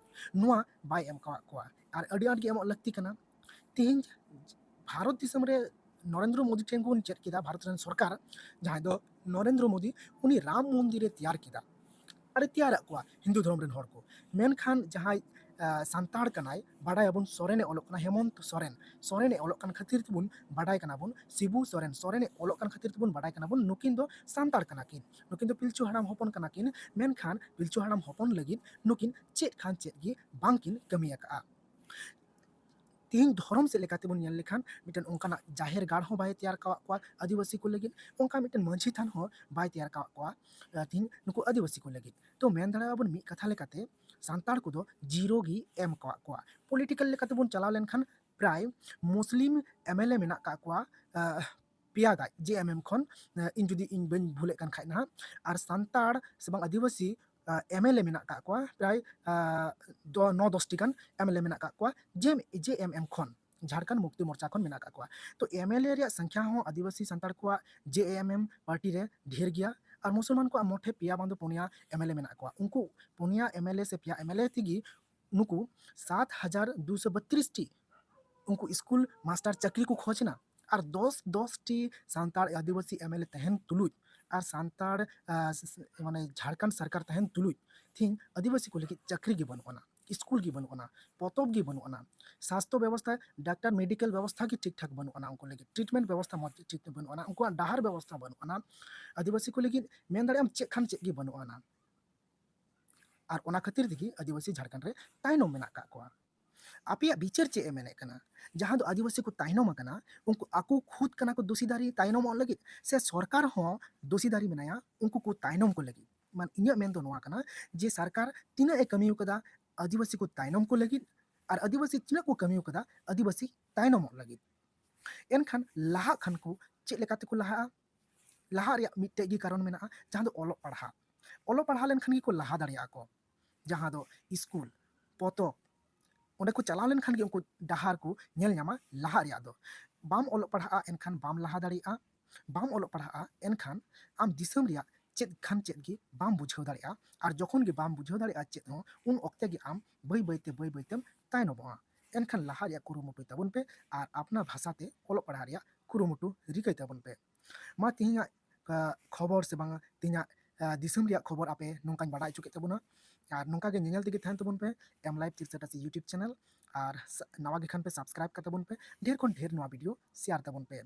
ᱱᱚᱣᱟ ᱵᱟᱭ ᱮᱢ ᱠᱟᱣᱟᱫ ᱠᱚᱣᱟ᱾ ᱟᱨ ᱟᱹᱰᱤ ᱟᱸᱴ ᱜᱮ ᱮᱢᱚᱜ ᱞᱟᱹᱠᱛᱤ ᱠᱟᱱᱟ᱾ ᱛᱮᱦᱮᱧ ᱵᱷᱟᱨᱚᱛ ᱫᱤᱥᱚᱢ ᱨᱮ ᱱᱚᱨᱮᱱᱫᱨᱚ ᱢᱳᱫᱤ ᱴᱷᱮᱱ ᱵᱚᱱ ᱪᱮᱫ ᱠᱮᱫᱟ, ᱵᱷᱟᱨᱚᱛ ᱨᱮᱱ ᱥᱚᱨᱠᱟᱨ ᱡᱟᱦᱟᱸᱭ ᱫᱚ ᱱᱚᱨᱮᱱᱫᱨᱚ ᱢᱳᱫᱤ, ᱩᱱᱤ ᱨᱟᱢ ᱢᱚᱱᱫᱤᱨ ᱮ ᱛᱮᱭᱟᱨ ᱠᱮᱫᱟ, ᱟᱨᱮ ᱛᱮᱭᱟᱨᱟᱜ ᱠᱚᱣᱟ ᱦᱤᱱᱫᱩ ᱫᱷᱚᱨᱚᱢ ᱨᱮᱱ ᱦᱚᱲ ᱠᱚ᱾ ᱢᱮᱱᱠᱷᱟᱱ ᱡᱟᱦᱟᱸᱭ ᱥᱟᱱᱛᱟᱲ ᱠᱟᱱᱟᱭ, ᱵᱟᱰᱟᱭᱟᱵᱚᱱ ᱥᱚᱨᱮᱱᱮ ᱚᱞᱚᱜ ᱠᱟᱱᱟ, ᱦᱮᱢᱚᱱᱛ ᱥᱚᱨᱮᱱ, ᱥᱚᱨᱮᱱᱮ ᱚᱞᱚᱜ ᱠᱟᱱ ᱠᱷᱟᱹᱛᱤᱨ ᱛᱮᱵᱚᱱ ᱵᱟᱰᱟᱭ ᱠᱟᱱᱟ ᱵᱚᱱ ᱥᱤᱵᱩ ᱥᱚᱨᱮᱱ, ᱥᱚᱨᱮᱱᱮ ᱚᱞᱚᱜ ᱠᱟᱱ ᱠᱷᱟᱹᱛᱤᱨ ᱛᱮᱵᱚᱱ ᱵᱟᱰᱟᱭ ᱠᱟᱱᱟ ᱵᱚᱱ ᱱᱩᱠᱤᱱ ᱫᱚ ᱥᱟᱱᱛᱟᱲ ᱠᱟᱱᱟ ᱠᱤᱱ, ᱱᱩᱠᱤᱱ ᱫᱚ ᱯᱤᱞᱪᱩ ᱦᱟᱲᱟᱢ ᱦᱚᱯᱚᱱ ᱠᱟᱱᱟ ᱠᱤᱱ᱾ ᱢᱮᱱᱠᱷᱟᱱ ᱯᱤᱞᱪᱩ ᱦᱟᱲᱟᱢ ᱦᱚᱯᱚᱱ ᱞᱟᱹᱜᱤᱫ ᱱᱩᱠᱤᱱ ᱪᱮᱫ ᱠᱷᱟᱱ ᱪᱮᱫ ᱜᱮ ᱵᱟᱝᱠᱤᱱ ᱠᱟᱹᱢᱤ ᱟᱠᱟᱫᱼᱟ᱾ ᱛᱮᱦᱮᱧ ᱫᱷᱚᱨᱚᱢ ᱥᱮᱫ ᱞᱮᱠᱟᱛᱮᱵᱚᱱ ᱧᱮᱞ ᱞᱮᱠᱷᱟᱱ ᱢᱤᱫᱴᱮᱱ ᱚᱱᱠᱟᱱᱟᱜ ᱡᱟᱦᱮᱨ ᱜᱟᱲ ᱦᱚᱸ ᱵᱟᱭ ᱛᱮᱭᱟᱨ ᱠᱟᱣᱟᱫ ᱠᱚᱣᱟ ᱟᱹᱫᱤᱵᱟᱹᱥᱤ ᱠᱚ ᱞᱟᱹᱜᱤᱫ, ᱚᱱᱠᱟ ᱢᱤᱫᱴᱮᱱ ᱢᱟᱹᱡᱷᱤ ᱛᱷᱟᱱ ᱦᱚᱸ ᱵᱟᱭ ᱛᱮᱭᱟᱨ ᱠᱟᱣᱟᱫ ᱠᱚᱣᱟ ᱛᱮᱦᱮᱧ ᱱᱩᱠᱩ ᱟᱹᱫᱤᱵᱟᱹᱥᱤ ᱠᱚ ᱞᱟᱹᱜᱤᱫ᱾ ᱛᱚ ᱢᱮᱱ ᱫᱟᱲᱮᱭᱟᱜᱼᱟ ᱵᱚᱱ ᱢᱤᱫ ᱠᱟᱛᱷᱟ ᱞᱮᱠᱟᱛᱮ ᱥᱟᱱᱛᱟᱲ ᱠᱚᱫᱚ ᱡᱤᱨᱳ ᱜᱮ ᱮᱢ ᱠᱟᱣᱟᱫ ᱠᱚᱣᱟ᱾ ᱯᱚᱞᱤᱴᱤᱠᱟᱞ ᱞᱮᱠᱟᱛᱮᱵᱚᱱ ᱪᱟᱞᱟᱣ ᱞᱮᱱᱠᱷᱟᱱ ᱯᱨᱟᱭ ᱢᱩᱥᱞᱤᱢ ᱮᱢ ᱮᱞ ᱮ ᱢᱮᱱᱟᱜ ᱠᱟᱜ ᱠᱚᱣᱟ ᱯᱮᱭᱟ ᱜᱟᱡ ᱡᱮ ᱮᱢ ᱮᱢ ᱠᱷᱚᱱ, ᱤᱧ ᱡᱩᱫᱤ ᱤᱧ ᱵᱟᱹᱧ ᱵᱷᱩᱞᱮᱫ ᱠᱟᱱ ᱠᱷᱟᱡ ᱱᱟᱦᱟᱜ᱾ ᱟᱨ ᱥᱟᱱᱛᱟᱲ ᱥᱮ ᱵᱟᱝ ᱟᱹᱫᱤᱵᱟᱹᱥᱤ ᱮᱢ ᱮᱞ ᱮ ᱢᱮᱱᱟᱜ ᱠᱟᱜ ᱠᱚᱣᱟ ᱯᱨᱟᱭ ᱫᱚ ᱱᱚ ᱫᱚᱥᱴᱤ ᱜᱟᱱ ᱮᱢ ᱮᱞ ᱮ ᱢᱮᱱᱟᱜ ᱠᱟᱜ ᱠᱚᱣᱟ ᱡᱮ ᱡᱮ ᱮᱢ ᱮᱢ ᱠᱷᱚᱱ, ᱡᱷᱟᱲᱠᱷᱚᱸᱰ ᱢᱩᱠᱛᱤ ᱢᱳᱨᱪᱟ ᱠᱷᱚᱱ ᱢᱮᱱᱟᱜ ᱠᱟᱜ ᱠᱚᱣᱟ᱾ ᱛᱚ ᱮᱢ ᱮᱞ ᱮ ᱨᱮᱭᱟᱜ ᱥᱚᱝᱠᱷᱭᱟ ᱦᱚᱸ ᱟᱹᱫᱤᱵᱟᱹᱥᱤ ᱥᱟᱱᱛᱟᱲ ᱠᱚᱣᱟᱜ ᱡᱮ ᱮᱢ ᱮᱢ ᱯᱟᱨᱴᱤ ᱨᱮ ᱰᱷᱮᱨ ᱜᱮᱭᱟ, ᱟᱨ ᱢᱩᱥᱚᱞᱢᱟᱱ ᱠᱚᱣᱟᱜ ᱢᱚᱴᱷᱮ ᱯᱮᱭᱟ ᱵᱟᱝ ᱫᱚ ᱯᱩᱱᱭᱟ ᱮᱢ ᱮᱞ ᱮ ᱢᱮᱱᱟᱜ ᱠᱚᱣᱟ᱾ ᱩᱱᱠᱩ ᱯᱩᱱᱭᱟ ᱮᱢ ᱮᱞ ᱮ ᱥᱮ ᱯᱮᱭᱟ ᱮᱢ ᱮᱞ ᱮ ᱛᱮᱜᱮ ᱱᱩᱠᱩ ᱥᱟᱛ ᱦᱟᱡᱟᱨ ᱫᱩᱥᱚ ᱵᱟᱛᱨᱤᱥ ᱴᱤ ᱩᱱᱠᱩ ᱥᱠᱩᱞ ᱢᱟᱥᱴᱟᱨ ᱪᱟᱹᱠᱨᱤ ᱠᱚ ᱠᱷᱚᱡᱽ ᱮᱱᱟ, ᱟᱨ ᱫᱚᱥ ᱫᱚᱥ T Santal Adivasi M L A ᱛᱟᱦᱮᱱ ᱛᱩᱞᱩᱡ ᱟᱨ ᱥᱟᱱᱛᱟᱲ ᱢᱟᱱᱮ ᱡᱷᱟᱲᱠᱷᱚᱸᱰ ᱥᱚᱨᱠᱟᱨ ᱛᱟᱦᱮᱱ ᱛᱩᱞᱩᱡ ᱛᱮᱦᱮᱧ ᱟᱹᱫᱤᱵᱟᱹᱥᱤ ᱠᱚ ᱞᱟᱹᱜᱤᱫ ᱪᱟᱹᱠᱨᱤ ᱜᱮ ᱵᱟᱹᱱᱩᱜ ᱟᱱᱟ, ᱥᱠᱩᱞ ᱜᱮ ᱵᱟᱹᱱᱩᱜ ᱟᱱᱟ, ᱯᱚᱛᱚᱵ ᱜᱮ ᱵᱟᱹᱱᱩᱜ ᱟᱱᱟ, ᱥᱟᱥᱛᱷᱚ ᱵᱮᱵᱚᱥᱛᱷᱟ, ᱰᱟᱠᱛᱟᱨ ᱢᱮᱰᱤᱠᱮᱞ ᱵᱮᱵᱚᱥᱛᱷᱟ ᱜᱮ ᱴᱷᱤᱠ ᱴᱷᱟᱠ ᱵᱟᱹᱱᱩᱜ ᱟᱱᱟ, ᱩᱱᱠᱩ ᱞᱟᱹᱜᱤᱫ ᱴᱨᱤᱴᱢᱮᱱᱴ ᱵᱮᱵᱚᱥᱛᱷᱟ ᱢᱚᱡᱽ ᱴᱷᱤᱠ ᱵᱟᱹᱱᱩᱜ ᱟᱱᱟ, ᱩᱱᱠᱩᱣᱟᱜ ᱰᱟᱦᱟᱨ ᱵᱮᱵᱚᱥᱛᱷᱟ ᱵᱟᱹᱱᱩᱜ ᱟᱱᱟ᱾ ᱟᱹᱫᱤᱵᱟᱹᱥᱤ ᱠᱚ ᱞᱟᱹᱜᱤᱫ ᱢᱮᱱ ᱫᱟᱲᱮᱭᱟᱜ ᱟᱢ ᱪᱮᱫ ᱠᱷᱟᱱ ᱪᱮᱫ ᱜᱮ ᱵᱟᱹᱱᱩᱜ ᱟᱱᱟ᱾ ᱟᱨ ᱚᱱᱟ ᱠᱷᱟᱹᱛᱤᱨ ᱛᱮᱜᱮ ᱟᱹᱫᱤᱵᱟᱹᱥᱤ ᱡᱷᱟᱲᱠᱷᱚᱸᱰ ᱨᱮ ᱛᱟᱭᱱᱚᱢ ᱢᱮᱱᱟᱜ ᱠᱟᱜ ᱠᱚᱣᱟ᱾ ᱟᱯᱮᱭᱟᱜ ᱵᱤᱪᱟᱹᱨ ᱪᱮᱫ ᱮ ᱢᱮᱱᱮᱫ ᱠᱟᱱᱟ? ᱡᱟᱦᱟᱸ ᱫᱚ ᱟᱹᱫᱤᱵᱟᱹᱥᱤ ᱠᱚ ᱛᱟᱭᱱᱚᱢ ᱟᱠᱟᱱᱟ, ᱩᱱᱠᱩ ᱟᱠᱚ ᱠᱷᱩᱫ ᱠᱟᱱᱟ ᱠᱚ ᱫᱳᱥᱤᱫᱟᱨᱤ ᱛᱟᱭᱱᱚᱢᱚᱜ ᱞᱟᱹᱜᱤᱫ, ᱥᱮ ᱥᱚᱨᱠᱟᱨ ᱦᱚᱸ ᱫᱳᱥᱤᱫᱟᱨᱤ ᱢᱮᱱᱟᱭᱟ ᱩᱱᱠᱩ ᱠᱚ ᱛᱟᱭᱱᱚᱢ ᱠᱚ ᱞᱟᱹᱜᱤᱫ? ᱢᱟᱱᱮ ᱤᱧᱟᱹᱜ ᱢᱮᱱ ᱫᱚ ᱱᱚᱣᱟ ᱠᱟᱱᱟ ᱡᱮ ᱥᱚᱨᱠᱟᱨ ᱛᱤᱱᱟᱹᱜ ᱮ ᱠᱟᱹᱢᱤ ᱟᱠᱟᱫᱟ ᱟᱹᱫᱤᱵᱟᱹᱥᱤ ᱠᱚ ᱛᱟᱭᱱᱚᱢ ᱠᱚ ᱞᱟᱹᱜᱤᱫ, ᱟᱨ ᱟᱹᱫᱤᱵᱟᱹᱥᱤ ᱛᱤᱱᱟᱹᱜ ᱠᱚ ᱠᱟᱹᱢᱤ ᱟᱠᱟᱫᱟ ᱟᱹᱫᱤᱵᱟᱹᱥᱤ ᱛᱟᱭᱱᱚᱢᱚᱜ ᱞᱟᱹᱜᱤᱫ? ᱮᱱᱠᱷᱟᱱ ᱞᱟᱦᱟᱜ ᱠᱷᱟᱱ ᱠᱚ ᱪᱮᱫ ᱞᱮᱠᱟ ᱛᱮᱠᱚ ᱞᱟᱦᱟᱜᱼᱟ? ᱞᱟᱦᱟᱜ ᱨᱮᱭᱟᱜ ᱢᱤᱫᱴᱮᱡ ᱜᱮ ᱠᱟᱨᱚᱱ ᱢᱮᱱᱟᱜᱼᱟ, ᱡᱟᱦᱟᱸ ᱫᱚ ᱚᱞᱚᱜ ᱯᱟᱲᱦᱟᱜ᱾ ᱚᱞᱚᱜ ᱯᱟᱲᱦᱟᱣ ᱞᱮᱱᱠᱷᱟᱱ ᱜᱮᱠᱚ ᱞᱟᱦᱟ ᱫᱟᱲᱮᱭᱟᱜᱼᱟ ᱠᱚ᱾ ᱡᱟᱦᱟᱸ ᱫᱚ ᱥᱠᱩᱞ, ᱯᱚᱛᱚᱵ, ᱚᱸᱰᱮ ᱠᱚ ᱪᱟᱞᱟᱣ ᱞᱮᱱᱠᱷᱟᱱ ᱜᱮ ᱩᱱᱠᱩ ᱰᱟᱦᱟᱨ ᱠᱚ ᱧᱮᱞ ᱧᱟᱢᱟ ᱞᱟᱦᱟᱜ ᱨᱮᱭᱟᱜ ᱫᱚ᱾ ᱵᱟᱢ ᱚᱞᱚᱜ ᱯᱟᱲᱦᱟᱜᱼᱟ, ᱮᱱᱠᱷᱟᱱ ᱵᱟᱢ ᱞᱟᱦᱟ ᱫᱟᱲᱮᱭᱟᱜᱼᱟ᱾ ᱵᱟᱢ ᱚᱞᱚᱜ ᱯᱟᱲᱦᱟᱜᱼᱟ, ᱮᱱᱠᱷᱟᱱ ᱟᱢ ᱫᱤᱥᱚᱢ ᱨᱮᱭᱟᱜ ᱪᱮᱫ ᱠᱷᱟᱱ ᱪᱮᱫ ᱜᱮ ᱵᱟᱢ ᱵᱩᱡᱷᱟᱹᱣ ᱫᱟᱲᱮᱭᱟᱜᱼᱟ᱾ ᱟᱨ ᱡᱚᱠᱷᱚᱱ ᱜᱮ ᱵᱟᱢ ᱵᱩᱡᱷᱟᱹᱣ ᱫᱟᱲᱮᱭᱟᱜᱼᱟ ᱪᱮᱫ ᱦᱚᱸ, ᱩᱱ ᱚᱠᱛᱮ ᱜᱮ ᱟᱢ ᱵᱟᱹᱭ ᱵᱟᱹᱭᱛᱮ, ᱵᱟᱹᱭ ᱵᱟᱹᱭᱛᱮᱢ ᱛᱟᱭᱱᱚᱢᱚᱜᱼᱟ᱾ ᱮᱱᱠᱷᱟᱱ ᱞᱟᱦᱟ ᱨᱮᱭᱟᱜ ᱠᱩᱨᱩᱢᱩᱴᱩᱭ ᱛᱟᱵᱚᱱ ᱯᱮ ᱟᱨ ᱟᱯᱱᱟᱨ ᱵᱷᱟᱥᱟ ᱛᱮ ᱚᱞᱚᱜ ᱯᱟᱲᱦᱟᱜ ᱨᱮᱭᱟᱜ ᱠᱩᱨᱩᱢᱩᱴᱩ ᱨᱤᱠᱟᱹᱭ ᱛᱟᱵᱚᱱ ᱯᱮ᱾ ᱢᱟ ᱛᱮᱦᱮᱧᱟᱜ, ᱟ, ᱠᱷᱚᱵᱚᱨ ᱥᱮ ᱵᱟᱝᱟ ᱛᱮᱦᱮᱧᱟᱜ, ᱟ, ᱫᱤᱥᱚᱢ ᱨᱮᱭᱟᱜ ᱠᱷᱚᱵᱚᱨ ᱟᱯᱮ ᱱᱚᱝᱠᱟᱧ ᱵᱟᱰᱟᱭ ᱦᱚᱪᱚ ᱠᱮᱫ ᱛᱟᱵᱚᱱᱟ᱾ ᱟᱨ ᱱᱚᱝᱠᱟ ᱜᱮ ᱧᱮᱧᱮᱞ ᱛᱮᱜᱮ ᱛᱟᱦᱮᱱ ᱛᱟᱵᱚᱱ ᱯᱮ M Live ᱛᱤᱨᱥᱟᱴᱟᱥᱤ YouTube channel᱾ ᱟᱨ ᱥᱟ-, ᱱᱟᱣᱟ ᱜᱮ ᱠᱷᱟᱱ ᱯᱮ subscribe ᱠᱟᱛᱟ ᱵᱚᱱ ᱯᱮ, ᱰᱷᱮᱨ ᱠᱷᱚᱱ ᱰᱷᱮᱨ ᱱᱚᱣᱟ video share ᱛᱟᱵᱚᱱ ᱯᱮ᱾